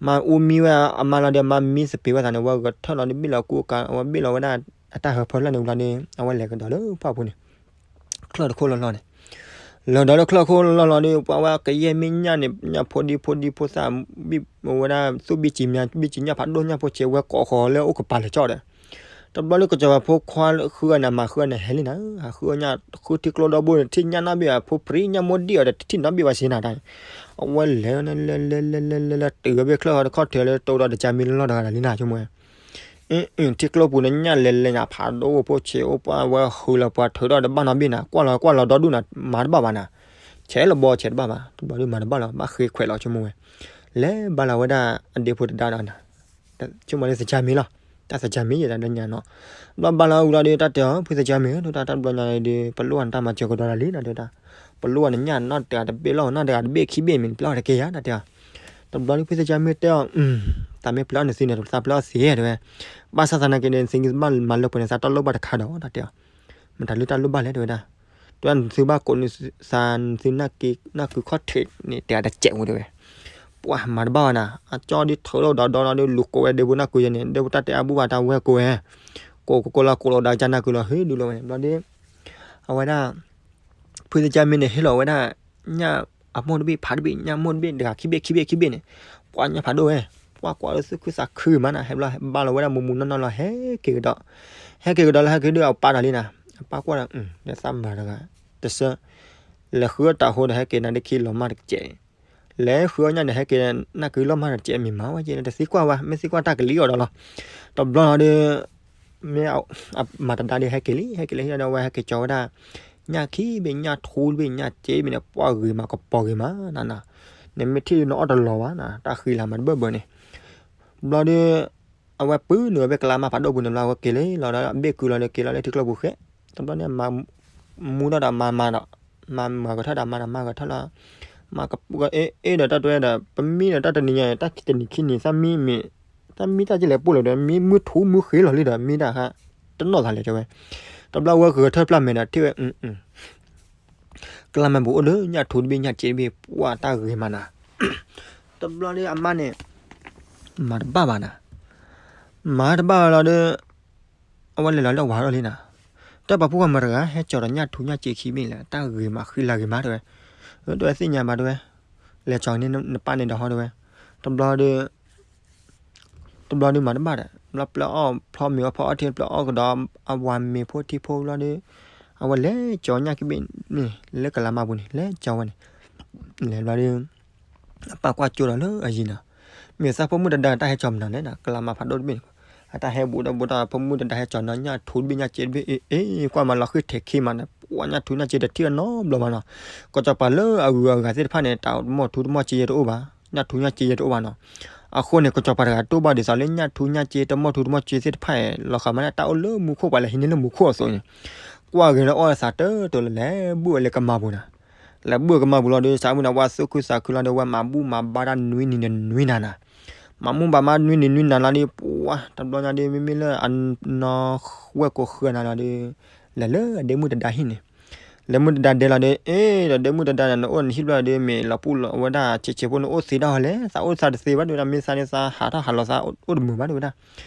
မၤအူမံဝဲအမါလီၤဒီး အမါမံသပ့ၤဝဲသးန့ၣ် အဝဲဂဲၤထၢၣ်လီၤဒီး ဘ့ၣ်လီၤကူအကၤ အဝဲဘ့ၣ်လီၤဝဲဒၣ်အတၢ်ဟၢဖၢလၢ်န့ၣ်ဝံၤလီၤဒီး အဝဲလဲၤကဒီးလၢပှၢ်ပူၤန့ၣ် ချၢၣ်တခိၣ်လီၢ်လီၢ်န့ၣ်, လီၤဒီးလၢချၢၣ်ခိၣ်လီၢ်လီၢ်ဒီး ပှၤဝဲကယဲၢ်မ့ၢ်ညၣ်န့ၣ် ညၣ်ဖိဒံဖိဒံဖိသၣ် ဘံၣ်ဝဲဒၣ်သူၣ်ဘံၣ်စံၤမံၤ ဘံၣ်စံၤညၣ်ဖးဒိၣ်ညၣ်ဖိဆဲးဝဲ ကိးဃီၤလၢအအိၣ်ကပၤလၢာ်ကၠီဒီး တဘျီလၢကစီၤပၤဖိခွါဃုအီၤန့ၣ် မၤဃုအီၤန့ၣ် ဟဲလံနၤ, ဟးဃုအီၤညၣ် ဃုထံကျိဒီဘိန့ၣ် ထံၣ်ညၣ်နီၣ်ဘ့ၣ်အဖိပြံညၣ်မိၢ်ဒံၣ်အီၤဒီး တထံၣ်နီၣ်ဘ့ၣ်ဘၣ်စ့နၤတၢ်န့ၣ်, အဝဲလဲၤန့ၣ်လဲၤလဲၤလဲၤလဲၤလဲၤလဲၤ တုၤဝဲဘ့ၣ်ချၢဃီတခီၣ်ထံးလၢတိဒီးတကၢ်မံလီၢ်တဂၤဒၣ်လံနၤ ဆိကမိၣ်ဝဲ အ့ၣ် ထံကျိပူၤန့ၣ် ညၣ်လဲၤလဲၤညၣ်ဖးဒိၣ်အိၣ်ဖိဆံးအိၣ်ပှၢ်ဝဲဃုလီၤပှၤထုးထီၣ်တဘၣ်နီတဘ့ၣ်နၤ, ကွၢ်လီၤကွၢ်လီၤဒီဒူၣ်နၤ မၤတဘၣ်ဘၣ်နၤ, ဆဲးလီၤဘီဆဲးတဘၣ်ဘၣ်, တဘျီဒုးမၤတဘၣ်လီၤ ဘၣ်ဃ့ခွဲးလီၤ ဆိကမိၣ်ဝဲ, လဲၤဘါလီၤဝဲဒၣ်အဒ့ဖိတဒါဒီးနၤ ဆိကမိၣ်လၢသကၢ်မံလီၤ, တၢ်သကၢ်မံယဲဒၣ်လၢညါနီၤ, ဘျီဘါလီၤဝံၤလီၤဒီး တၢ်တဲအီၤ ဖုသကၢ်မံဧၢ ဒိၣ်တၢ်တၢ်တဘျီညါဒီး ပလိၣ်အီၤနတၢ်မၤစၢၤကဒီးတၢ်လံနၤ ဒိၣ်တၢ်, ပလိၣ်အီၤနညၣ်နီၣ်တဂၤတဘ့ၣ်လီၤ နီၣ်တဂၤတဘ့ၣ်ခံဘ့ၣ်မ့ၢ် ပျၢ်အီၤတကဲယၤ တၢ်တဲအီၤ, တဘျီဒုးဖုသကၢ်မံတဲအီၤ တၢ်မ့ၢ်ပျၢ်အီၤနသ့န့ၣ် သးပျၢ်အီၤသ့တဲဝဲ, ဘၣ်ဆၣ်သနာ်က့န့ၣ် နသ့ကဘၣ်မၤလၢပှဲၤန့ၣ် သးတီၢ်လိၣ်ဘၣ်တခါဒီး တၢ်တဲအီၤ, မတၤလၢတၢ်လိၣ်ဘၣ်လဲၣ် တဲဝဲဒၣ်, တဲနသုဘၣ်ကိးနသးနသုနၢ်ကုခီၣ်ထံးန့ၣ် တဲအတစဲးဝဲတဲဝဲ, ပှၤမၤတဘၣ်ဘၣ်နၤ အကၠီဒ်ထုးထီၣ်ဒီးဒီဒီဒ်လူၤကိးဝဲဒ့ဖိနၢ်ကုယဲန့ၣ် ဒ့ဖိတၢ်တဲအါဘူၣ်ဘၣ်တၢ်ဝဲကိးဝဲ, ကိးကိးကိးလီၤကိးလီၤဒီးကၢ်နၢ်ကုလီၤ ဟ့ၣ်ဒုးလီၤဝဲန့ၣ် ဘျီဒုး အဝဲဒၣ် ဖုသကၢ်မံန့ၣ် ဟ့ၣ်လီၤဝဲဒၣ် ညၣ်အမိၢ်တဘ့ၣ်ဖးတဘ့ၣ် ညၣ်မိၢ်တဘ့ၣ်တဂၤခံဘ့ၣ်ခံဘ့ၣ်ခံဘ့ၣ်န့ၣ်, ပှၤညၣ်ဖးဒိၣ်ဝဲ, ပှၤကွၢ်လၢသူၣ်ခုသးခုမးနၤ ဟဲဘျီဘါလီၤဝဲဒၣ်မူမူနီၢ်နီၢ်လီၤ ဟဲက့ၤကဒီး, ဟဲက့ၤကဒီးလၢဟဲက့ၤဒုးအပၢ်တၢ်လံနၤ, အပၢ်ကွၢ်ဒီး ဒီးသးမၤတဂၤ တဆၢ, လဲၤဃုအီၣ်တၢ်အဃိဒီး ဟဲက့ၤနၤဒ့ခံလီၤမၢ်တကဲး, လဲၤဃုအီၣ်ညၣ်န့ၣ် ဟဲက့ၤနၢ်ကုလီၤမၢ်တကဲး မ့ၢ်မၤဝဲက့ၤ တသံကွၢ်ဝဲ မ့ၢ်သံကွၢ်တၢ်ကလံၤအီၤဒီးလီၤ, တဘျီလီၤဒီး မ့ၢ်အမၤတဒါဒီး ဟဲက့ၤလံ ဟဲက့ၤလံဒီး အဝဲဟဲက့ၤကၠီဝဲဒၣ် ညၣ်ခံဘ့ၣ်ညၣ်ထူတဘ့ၣ်ညၣ်စ့ဘ့ၣ်န့ၣ် ပှၤဂ့ၤမးကပီၤဂ့ၤမးနၤ, နမ့ၢ်ထံၣ်နအီၣ်တလီၤဘၣ်နၤ တၢ်ဃံလၤမၤတဘၢၣ်ဘၢၣ်န့ၣ်, ဘျီဒီး အဝဲပုၢ်နုာ်ဝဲဘ့ၣ်ကလါမၢ်ဖးဒိၣ်ပူၤန့ၣ် ဘျီအဝဲက့ၤလံလီၤဒီး ဘ့ၣ်ကုလီၤဒီး က့ၤလီၤလၢထံကျိပူၤဃဲ, တဘျီန့ၣ် မၤမူထီၣ်ဒီးမၤမၤဒီး မၤမၤဂဲၤထီၣ်ဒီးမၤဒီးမၤဂဲၤထီၣ်လီၤ, မၤကပူၤကအဲၣ်ဒီးတၢ်တဲဒီး ပမံဒီးတၢ်တနံၤညါ တၢ်တနံၤခံနံၤ သးမံမ့ၢ် သးမံတၢ်ကလဲၤပူၤလီၤဒီး မံမုၢ်ထူမုၢ်ဃ့လီၤလံဒီး မံတၢ်ဃါ တနီၣ်သးလဲၣ်တဲဝဲ, တဘျီဝဲဂဲၤထီၣ်ဖျၢၣ်မဲာ်ဒီးထံၣ်ဝဲ ကလါမၢ်ပူၤအိၣ်ဒီး ညၣ်ထူတဘ့ၣ်ညၣ်စ့တဘ့ၣ် ပှၤတၢ်ဂ့ၤမးနၤ, တဘျီဒီးအမါန့ၣ် မၤတဘၣ်ဘၣ်နၤ, မၤတဘၣ်ဘၣ်လီၤဒီး အဝဲလဲၤလီၤလၢဝၤထီၣ်လံနၤ, တၢ်ပာ်ဖှိၣ်ဝဲမတၤတဂၤ ဟဲကၠီၤဒီးညၣ်ထူညၣ်စ့ခံဘ့ၣ်လဲၣ် တၢ်ဂ့ၤမးဃံလၤဂ့ၤမးတဲဝဲ, တဲဝဲသ့ၣ်ညါဘၣ်တဲဝဲ, လဲၤကၠီၤန့ၢ်နပၢ်န့ၣ်ဒီးဟီတဲဝဲ, တဘျီဒီး တဘျီဒုးမၤတဘၣ်ဒီး ဘျီပျၢၤအီၣ်ဖျီမ့ၤအီၣ်ဖီအီၣ်ထံ ပျၢၤအီၣ်ကဒီး အဝၤမ့ၤဖိထံဖိဘျီဒီး အဝဲလဲၤကၠီၤညၣ်ခံဘ့ၣ်န့ၣ် လၢကလါမၢ်ပူၤန့ၣ် လဲၤကၠီၤဝဲန့ၣ် လဲၤဘျီဒီး အပၢ်ကွၢ်ကၠိဒီးလၢအယံၤနၤ, မ့ၢ်သးဖိမုၣ်တဒါတၢ်ဟဲကၠီၤမနုၤလဲၣ်နၤ ကလါမၢ်ဖးဒိၣ်တဘ့ၣ်န့ၣ်, အတၢ်ဟဲဘူးဒီးဘူးတၢ်ဖိမုၣ်တဒါဟဲကၠီၤနီၤ ညၣ်ထူတဘ့ၣ်ညၣ်စ့တဘ့ၣ် အ့ၣ် ကွၢ်မၤလီၤဃံၢ်ထဲးခံမးနၤ ပှၤညၣ်ထူညၣ်စ့တထံၣ်အနီတဘျီဘၣ်နီၤ, ကစီၤပၤလၢအဂုၤအဂၤသ့ၣ်တဖၣ်န့ၣ် တၢ်တမီၢ်ထူတမီၢ်စ့ယဲတအိၣ်ဘၣ်, ညၣ်ထူညၣ်စ့ယဲတအိၣ်ဘၣ်နီၤ, အဃိန့ၣ် ကစီၤပၤတဂၤတိၢ်ဘၣ်ဒ်သိးလၢညၣ်ထူညၣ်စ့တမီၢ်ထူတမီၢ်စ့သ့ၣ်တဖၣ်အံၤ လီၤဃးမးန့ၣ် တၢ်အိၣ်လၢမူခိၣ်ပှၤလဲၤဟံးန့ၢ်လၢမူခိၣ်အသိးန့ၣ်, ကွၢ်ဂ့ၤလၢအီၣ်သးတၢ်တလၢလဲၤဘူၣ်ဝဲလၢကမၢ်ပူၤနၤ, လဲၤဘူၣ်ဝဲကမၢ်ပူၤလီၤဒီး စးမုၢ်နၤ ဝဲသူၣ်ခုသးခုလီၤဒီး ဝဲမၤဘူၣ်မၤဘါတၢ်နွံနံၤနွံနၤနၤ, မၤဘူၣ်မၤဘါနွံနံၤနွံနၤလီၤဒီး ပှၤတဘျီညါဒီး မ့မ့ၢ်လၢအနီၢ်ဝဲၢ်ကိးဃၢၤနၤလီၤဒီး လဲၤလၢအဒ့မုၣ်တဒါဟံၣ်န့ၣ်, လၢမုၣ်တဒါဒဲလီၤဒီး အ့ၣ် ဒီးဒ့မုၣ်တဒါန့ၣ် နအိၣ်နဟံၣ်ဘျီဒီး မ့ၢ်လီၤပူၤလီၤဝဲဒၣ်ဆံးဆံးဖိ နအိၣ်သ့တၢ်ဟီလဲၣ်, သးအိၣ်သးတသ့ဘၣ် တဲဝဲဒၣ်, မ့ၢ်သးန့ၣ်သးဟးထီၣ်ဟးလီၤသးအိၣ်တမုာ်ဘၣ် တဲဝဲဒၣ်,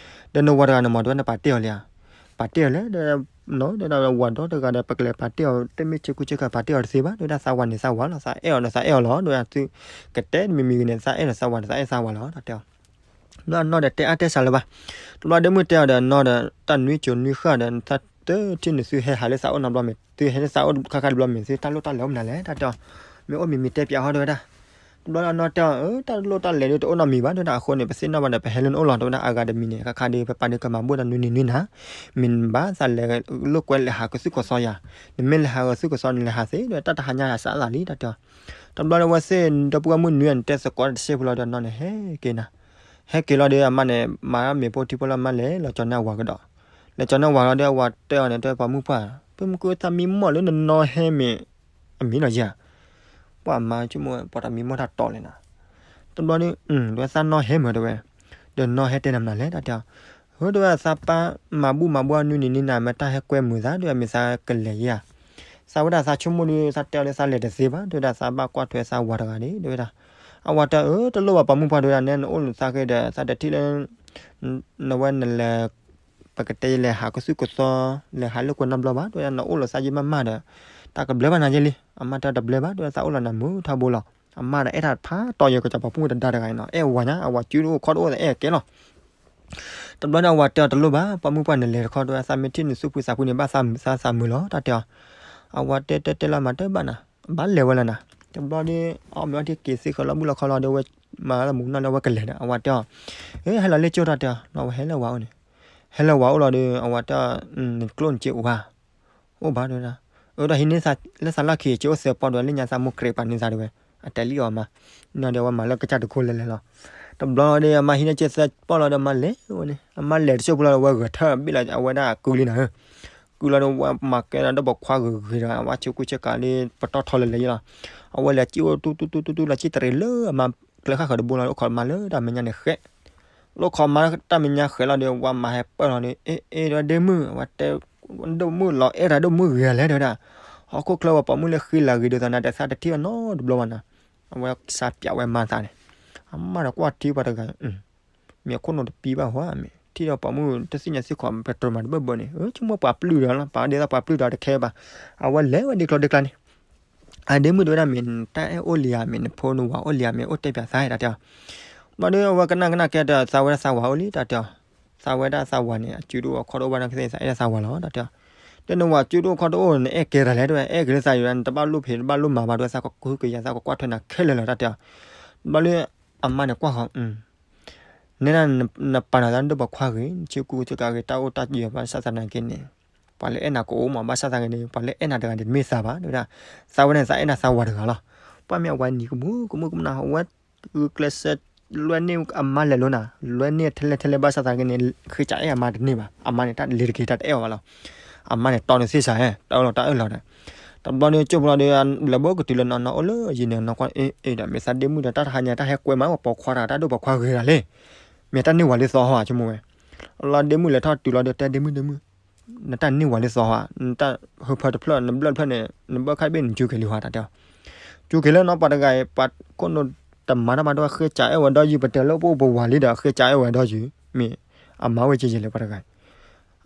ဒီးနဝၤတဂၤန့ၣ်မး တဲဝဲ နပာ်တ့ၢ်အီၤလံဧါ, ပာ်တ့ၢ်အီၤလဲၣ်, ဒီး ဒီးဝၤဒီတဂၤဒီး ပကလဲၤပာ်တ့ၢ်အီၤ တမ့ၢ်ဆ့ကူဆ့ကၤပာ်တ့ၢ်အီၤတသ့ဘၣ် တဲဝဲဒၣ်, သးဝၤန့ၣ်သးဝၤလီၤ, သးအဲၣ်အီၤဒီးသးအဲၣ်အီၤလီၤ, တဲဝဲဒၣ်, သုကတဲတမံၤမံၤဂ့ၤန့ၣ် သးအဲၣ်ဒီးသးဝၤန့ၣ် သးအဲၣ်သးဝၤလီၤ တဲအီၤ လၢအနီၢ်ဒီးတဲအါတဲစှၤလၢၤဘၣ်, တဘျီဒ့မုၣ်တဲအီၤဒီးအနီၢ်ဒီး တၢ်နွံစိၤနွံဃၣ်ဒီး သးတထံၣ်န့ၣ် သုဟဲဟးလၢသးအိၣ်နီတဘျီမ့ၢ် သုဟဲလၢသးအိၣ်ခါခါတဘျီမ့ၢ် သုတၢ်လိၣ်တၢ်လဲၤအိၣ်မနုၤလဲၣ် တၢ်တဲအီၤ, မ့ၢ်အိၣ်မံၤမံၤတဲပျးဟီ တဲဝဲဒၣ်, တဘျီလၢအနီၢ်တဲအီၤ တၢ်လိၣ်တၢ်လဲၤဒီးတအိၣ်နီတမံၤဘၣ် တဲဝဲဒၣ်, အဃိန့ၣ် ပသ့ၣ်နီၣ်ဘၣ်ဒီး ပဟဲလၢနအိၣ်လီၤ တဲဝဲဒၣ်, အဂၤတမံၤန့ၣ် ခါခါဒီး ပပာ်ဒုးကမၤဘူၣ်တၢ်နွံနံၤနွံနၤ, မ့ၢ်နဘၣ်သးလဲၤလိာ်ကွဲလဲၤဟးကသုၣ်ကသီယၤ, နမ့ၢ်လဲၤဟးကသုၣ်ကသီန့ၣ် လဲၤဟးသ့ တဲဝဲဒၣ်, တၢ်တဟါညါအစးအသးလံ တၢ်တဲအီၤ, တဘျီလၢဝဲသ့ၣ်ဒီပုၢ်ဝဲၢ်မုၣ်နွံန့ၣ် တဲသကိးတစဲးဖိလီၤဒီး အနီၢ်န့ၣ်ဟဲက့ၤနၤ, ဟဲက့ၤလီၤဒီး အမါန့ၣ် မၤမ့ၤဖိထံဖိလီၤ မါလဲၤလီၤကၠီၤန့ၢ်အဝၤကဒီး, လဲၤကၠီၤန့ၢ်ဝၤလီၤဒီး အဝၤတဲအီၤန့ၣ် တဲပှၤမုၣ်ပှၢ်, ပမ့ၢ်ကွၢ်သးမံမီၢ်လၢနနီၢ်ဟဲမ့ၢ် အမံၤလီၤယၤ, ပှၤမါဆိကမိၣ် ပှၤတၢ်မံမီၢ်တၢ်တီလဲၣ်နၤ, တဘျီဒီး တဲဝဲသးနီၢ်ဟဲမ့ၢ်တဲဝဲ, ဒီးနီၢ်ဟဲတဲနၤမနုၤလဲၣ် တၢ်တဲအီၤ, ဟၢ တဲဝဲ သးပၢ်မၤဘူၣ်မၤဘှီနွံနံၤနွံနၤ မ့ၢ်တၢ်ဟဲကွဲမုာ်သး တဲဝဲ မ့ၢ်သးကလဲၤယၤ, သးဝဲဒၣ်သးဆိကမိၣ်ဒီး သးတဲအီၤလၢသးလဲၤတသ့ဘၣ် တဲဝဲဒၣ်, သးဘၣ်ကွၢ်ထွဲသးဝၤတဂၤန့ၣ် တဲဝဲဒၣ်, အဝၤတဲအီၤ တလိၣ်ဘၣ် ပှၤမုၣ်ပှၢ် တဲဝဲဒၣ်, နဲနအိၣ်လၢသးဃ့ဒီး သးတထံၣ်လၢ နဝဲနလဲၤ ပကတဲလဲၤဟးကသုၣ်ကသီ လဲၤဟးလိာ်ကွဲနီတဘျီဘၣ် တဲဝဲဒၣ်, နအိၣ်လၢသးယံာ်မးမးဒီး တၢ်ကဘျၢဘၣ်နၤယဲလံ, အမါတဲတဘျၢဘၣ် တဲဝဲဒၣ်, သးအိၣ်လီၤနၤမုာ်ထီဘိလီၤ, အမါဒီးအဲၣ်တၢ်ဖးတီယဲ ကစီၤပၤဖိမုၣ်တဒါတဂၤန့ၣ်နီၤ, အဲၣ်ဝၤညါ အဝၤစုတအိၣ်ခီၣ်တအိၣ် အဲၣ်ကဲလီၤ တဘျီန့ၣ် အဝၤတဲအီၤတလိၣ်ဘၣ်, ပိာ်မုၣ်ပှၢ်န့ၣ်လဲၤတခီဒီး သးမ့ၢ်ထံၣ်နသူၣ်ဖှံသးဖှံန့ၣ် ဘၣ်သးမုာ်လီၤ တၢ်တဲအီၤ. အဝၤတဲတဲတဲလီၤမၤတဘၣ်နၤ, ဘၣ်လဲၤဝဲလီၤနၤ. တဘျီဒီး အီၣ်မ့ၤအီထံက့ၤသ့ဃၢၤလီၤဘုၣ်လီၤခီလီၤဒီး ဝဲမၤလၢမူနီၢ်လၢဝဲကလဲၤဒီး အဝၤတဲအီၤ, ဟဲလီၤလၢကၠိတၢ်တဲအီၤ, နီၢ်ဝဲဟဲလၢဝၤအိၣ်န့ၣ်, ဟဲလၢဝၤအိၣ်လီၤဒီး အဝၤတဲအီၤ, နကျိၣ်နစ့အိၣ်ဧါ, အိၣ်ဘၣ်တဲဝဲဒၣ်, အဝဲဒၣ်ဟံးန့ၢ်လၢသးလီၢ်ခံ စ့အိၣ်သၢပီၢ်ဒီး လၢညါသးမိၢ်ကြဲးပာ်န့ၢ်သးတဲဝဲ, အတဲလံအီၤမး, နီၢ်ဒီးဝဲမၤလၢကစၢ်တခိၣ်လဲၤလဲၤလီၤ. တဘျီဒီး အမါဟံးန့ၢ်စ့သၢပီၢ်လီၤဒီး အမါလဲၤဝဲန့ၣ်, အမါလဲၤတစိၢ်ဖိလီၤဒီး ဝဲဂဲၤထၢၣ်ဘ့ၣ်လီၤ အဝဲဒၣ်ကုလံနၤဧၢ, ကုလီၤဒီး ဝဲမၤကဲဒီးဒိၣ်ပိာ်ခွါဂ့ၤဂ့ၤဒီး အဝဲဆ့ကူဆ့ကၤလၢပတီၢ်ထီလၢလဲၤယံလီၤ. အဝဲလဲၤစံၣ်အိၣ်တူၢ်တူၢ်တူၢ်တူၢ်တူၢ်လီၤ စံၣ်တရံးလၢအမါကျဲဃၣ်ဃၢၤတဘိလီၤဒီး အိၣ်ခိးမါလၢတၢ်မဲာ်ညါန့ၣ်ဃဲး လိၣ်ခိးမါတၢ်မဲာ်ညါဃဲးလီၤဒီး ဝဲမၤဟဲပၢၢ်လီၤဒီး အ့ အ့ ဒိၣ်မုၣ်, ဝဲတဲ, ဒိၣ်မုၣ်လီၤအဲၣ်တၢ်ဒိၣ်မုၣ်ဂ့ၤလဲၣ်တဲဝဲဒၣ်, ဟီၣ်ခိၣ်ချၢဝဲပိာ်မုၣ်လၢဃံလၤဂ့ၤဒိၣ်သးနၤ တဲသးတထံၣ်အနီတဘျီဘၣ်နၤ. အဝဲစးပၠးဝဲမါသးန့ၣ်, အမါဒီးကွၢ်ထံပှၤတဂၤ, မ့ၢ်အခိၣ်နူာ်တပံဘၣ်ဟီဧါ, မ့ၢ်ထံၣ်ဒီးပိာ်မုၣ်တသ့ၣ်ညါသ့ၣ်ခိး ပတြၢၤမၤတဘၢၣ်ဘၢန့ၣ်, ဆိကမိၣ်ပှၤပျုၢ်ဒီးလီၤ ပှၤဒ်သိးပှၤပျုၢ်ဒီးတခဲဘၣ်, အဝဲလဲၤဝဲဒ်ကျီဒ်ကျါန့ၣ် အဒ့မုၣ်တဲဝဲဒၣ် မ့ၢ်နတၢ်အဲၣ်အိၣ်လံဧါ, မ့ၢ်နဖိနဝၤအိၣ်လံဧါ, မ့ၢ်အိၣ်တဲပၠးသး တၢ်တဲအီၤ. ဘျီဒီး အဝဲကနၣ်ကနၣ်ကဲဒီး သးဝဲဒၣ်သးဝၤအိၣ်လံ တၢ်တဲအီၤ. သးဝဲဒၣ်သးဝၤန့ၣ် အစုဒိၣ်အခီၣ်ဒိၣ်ဘၣ်နာ်ကသ့ၣ် သးအဲၣ်ဒၣ်သးဝၤလီၤ တၢ်တဲအီၤ. ဒီးနဝၤစုဒိၣ်အခီၣ်ဒိၣ်န့ၣ် အဲၣ်ကဲတၢ်လဲၣ် တဲဝဲ, အဲၣ်က့ၤလၢသးယံၤ နတဘၣ်လိၣ်ဖံးတဘၣ်လိၣ်မၤဘၣ် တဲဝဲ, သးကဟုကယာ်သးကကွၢ်ထွဲနၤခဲလၢာ်လီၤ တၢ်တဲအီၤ. ဘျီဒီး အမါန့ၣ်ကွၢ်ဃီ နဲဒၣ်နပာ်နၤသးဒိၣ်ပိာ်ခွါဂ့ၤ, နဆ့ကူဆ့ကၤဂ့ၤ, တၢ်အိၣ်တၢ်ယၢၤဘၣ်ဆၣ်သနာ်က့န့ၣ်, ပှၤလၢအဲၣ်နၤကအိၣ်မး ဘၣ်ဆၣ်သနာ်က့န့ၣ် ပှၤလၢအဲၣ်နၤတဂၤန့ၣ် တမ့ၢ်သးဘၣ် တဲဝဲဒၣ်. သးဝဲန့ၣ် သးအဲၣ်နၤသးဝၤတဂၤလီၤ. ပှၤမ့ၢ်အဝၤနံၤကမူကမူကမနၤ အဝဲဂုာ်ကျဲးစၢးလွဲန့ၢ်အမါလဲၤလိၤနၤ, လွဲန့ၢ်ထဲလဲၣ်ထဲလဲၣ် ဘၣ်ဆၣ်သနာ်က့န့ၣ် ဃ့စးအဲၣ်အမါတန့ၢ်ဘၣ်, အမါန့ၣ် တၢ်လ့ၤတက့ၤ တၢ်တအဲၣ်အီၤဘၣ်လီၤ. အမါန့ၣ် တီနသ့ၣ်စးဧဲ တၢ်အၢၣ်လီၤတၢ်အၢၣ်လီၤဒီး တဘျီဒီး ကၠိဖိလီၤဒီး လဲၤဘိကတုၤလၢနီၢ်နီၢ်အိၣ်လၢယံၤန့ၣ် နီၢ်ကွၢ် အ့ ဒီးမ့ၢ်သးဒ့မုၣ်ဒီး တၢ်တဟါညါ တၢ်ဟဲကွဲမး ပိာ်ခွါတဂၤ တၢ်ဒိၣ်ပိာ်ခွါဂ့ၤတဂၤလံ. မ့ၢ်တၢ်န့ၢ်ဝၤလၢသီဟီဧါ ဆိကမိၣ်ဝဲ. လီၤဒ့မုၣ်လဲၤထီၣ်တုၤလီၤဒီး တဲဒ့မုၣ်ဒ့မုၣ်, နတၢ်န့ၢ်ဝၤလၢသီဟီဧါ, နတၢ်ဟၢဖၢတဖျၢၣ် နဘျၢၣ်တဖျၢၣ်န့ၣ် နဘၢၣ်ခါဘ့ၣ်နစူၤက့ၤလံဟီ တၢ်တဲအီၤ. စူၤက့ၤလၢနီၢ်ပှၤတဂၤအံၤ ပှၤခိၣ်နူာ်တမၤတၢ်မၤဒီး ဃ့စးအဲၣ်ဝဲဒီးယုၤ ပတဲလၢပအိၣ်ပဝၤလံဒီး ဃ့စးအဲၣ်ဝဲဒီးယုၤ, မ့ၢ်အမါဝဲကဲယဲလဲၣ် ပှၤတဂၤအံၤ.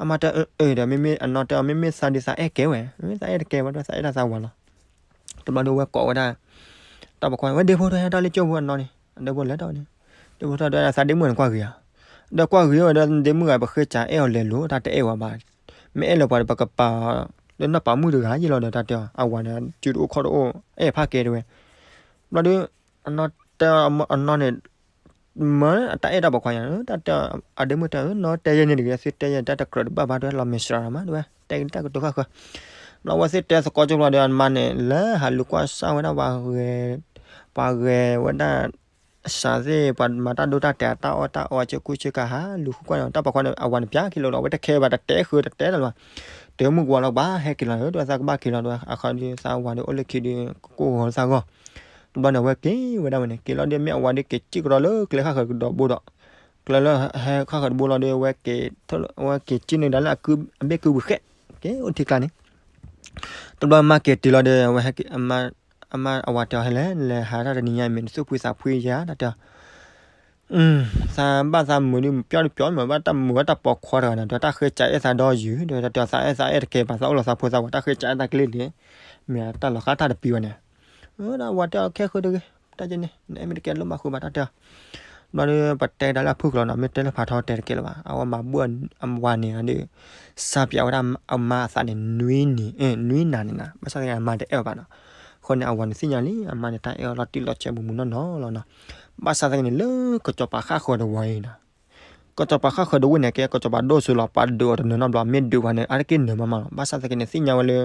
အမါတဲအၢအၢဒီး မ့မ့ၢ်အနီၢ်တဲအီၤ မ့မ့ၢ်သးဒ်သးအဲၣ်ကဲဝဲ, မ့မ့ၢ်သးအဲၣ်တကဲဝဲဒီး သးအဲၣ်ဒၣ်သးဝၤလီၤ. တဘျီဒီးဝဲကိးဝဲဒၣ် တၢ်ပိာ်ခွါ ဝဲဒ့ဖိထွဲဟဲထီၣ်လၢကၠိဖိအနီၢ်န့ၣ်, အဒ့ဖိလဲၤထီၣ်န့ၣ်, ဒ့ဖိထွဲတဲဝဲဒၣ် သးဒ့မုၣ်န့ၣ်ကွၢ်ဂ့ၤဧါ, ဒီးကွၢ်ဂ့ၤဝဲဒီး ဒ့မုၣ်ဂၤ ပဃ့စးအဲၣ်အီၤလဲၤလိၤ တၢ်တအဲၣ်ဝဲဘၣ်, မ့ၢ်အဲၣ်လၢပှၤဒီး ပကပာ်လၢနီၢ်ပာ်မုၣ်တဂၤယဲလီၤဒီး တၢ်တဲအီၤ အဝၤန့ၣ် စုတအိၣ်ခီၣ်တအိၣ် အဲၣ်ဖးကဲတဲဝဲ. ဘျီဒီး အနီၢ်တဲအီၤ အနီၢ်န့ၣ် မၢအတၢ်အဲၣ်တၢ်ပိာ်ခွါညါ, တၢ်တဲအီၤ အဒ့မုၣ်တဲအီၤ နီၢ်တဲယဲန့ၣ်တဂ့ၤ သုတဲယဲ တၢ်တကြၢးတဘၣ်ဘၣ် တဲလီၤမ့ၢ်စှၤမး တဲဝဲ တဲက့ၤတၢ်ကတိၤဃၣ်ဃၢၤ. ဘျီဝဲသ့ၣ်တဲသကိးကၠိဖိလီၤဒီး အမါန့ၣ် လဲၤဟးလူၤကွၢ်စၢ်ဝဲဒၣ်ပှၤဂဲၤ, ပှၤဂဲၤဝဲဒၣ် စးသ့ၣ် ပှၤမၤတၢ်ဒိတၢ်တဲာ် တၢ်အီၣ်တၢ်အီ ဆ့ကူဆ့ကၤ ဟးလူၤဃုကွၢ်န့ၣ် တၢ်ပိာ်ခွါန့ၣ် အဝၤန့ၣ်ပၠးက့ၤလီၤဒီး အဝဲတခဲဘၣ် တတဲဃုာ်တတဲလၢၤဘၣ်, တမုၢ်ကဝီၤလီၤ ဘၣ်ဟဲက့ၤလီၤဒီး သးကဘၣ်က့ၤလီၤဒီး အခီဒီး သးဝၤဒီးအိၣ်လၢခံဒီး ကကိၢ်ဂီၤလၢသးဂီၢ်. တဘျီန့ၣ် အဝဲက့ၤဝဲဒၣ်ဝဲန့ၣ် က့ၤလီၤဒီး မ့ၢ်အဝၤဒီးက့ၤစံၣ်ကဒီးလၢကျဲဃၣ်ဃၢၤကဒီးဘိဒီး ကျဲလၢဟဲဃၣ်ဃၢၤတဘိလီၤဒီး အဝဲက့ၤစံၣ်န့ၢ်ဒၣ်လၢအဘ့ၣ်ကုဘုဃဲၣ် က့ၤအိၣ်ထံကျါန့ၣ်. တဘျီမါက့ၤတုၤလီၤဒီး အဝဲဟဲက့ၤ အမါ အဝၤတဲအီၤ ဟဲလဲၣ် လဲၤဟးတၢ်တနံၤညါ မ့ၢ်နသူၣ်ဖှံသးဖှံယၤ တၢ်တဲအီၤ သးဘၣ်သးမုာ်ဒုး ပျီတပျီ မ့ၢ်ဘၣ်တၢ်မုာ်ဘၣ်တၢ်ပိာ်ခွါတဂၤန့ၣ် ဒီးတၢ်ဃ့စးအဲၣ်သးဒီးယုၤ ဒီးတၢ်တဲအီၤ သးအဲၣ်သးအဲၣ်တကဲဘၣ် သးအိၣ်လီၤသးဖိသးဝၤ တၢ်ဃ့စးအဲၣ်သးကလ့လံ မ့ၢ်တၢ်လီၤဃာ်တၢ်တပံၤဝဲန့ၣ်. အဝၤတဲအီၤ ခဲဃုတဂ့ၤ တၢ်ကဲန့ၣ် နအဲၣ်မ့ၢ်တကဲလိၣ်မၤဃုာ်ဘၣ် တၢ်တဲအီၤ. ဘျီဒီး ပတဲဒၣ်လၢအဖုၣ်ကလီၤနီၤ မ့ၢ်တဲလၢဖးထီတဲတကဲလၢၤဘၣ် အဝဲမၤဘူၣ်အဝၤန့ၣ်ဒီး စးပၠးဝဲဒၣ်အမါအသးန့ၣ် နွံနံၤ နွံနၤန့ၣ်နီၤ ဘၣ်ဆၣ်သနာ်က့ အမါတအဲၣ်အီၤဘၣ်နီၤ. အဃိန့ၣ် အဝၤန့ၣ်သ့ၣ်ညါလံ အမါန့ၣ် တၢ်အဲၣ်အီၤလီၤတံၢ်လီၤဆဲးမုာ်မုာ်နီၢ်နီၢ်လီၤနီၤ. ဘၣ်ဆၣ်သနာ်က့န့ၣ် လၢကစီၤပၤဃၣ်ဃၢၤတဝီအံၤနီၤ ကစီၤပၤဃၣ်ဃၢၤတဝ့ၢ်န့ၣ် ကဲကစီၤပၤဒိၣ်စိလီၤ ပှၤဒုးအီၤတနၢၤနီတဘျီ မ့ၢ်ဒုးပှၤန့ၣ် အါတက့ၢ်နၢၤမးမးလီၤ. ဘၣ်ဆၣ်သနာ်က့န့ၣ် သ့ၣ်ညါဝဲလၢ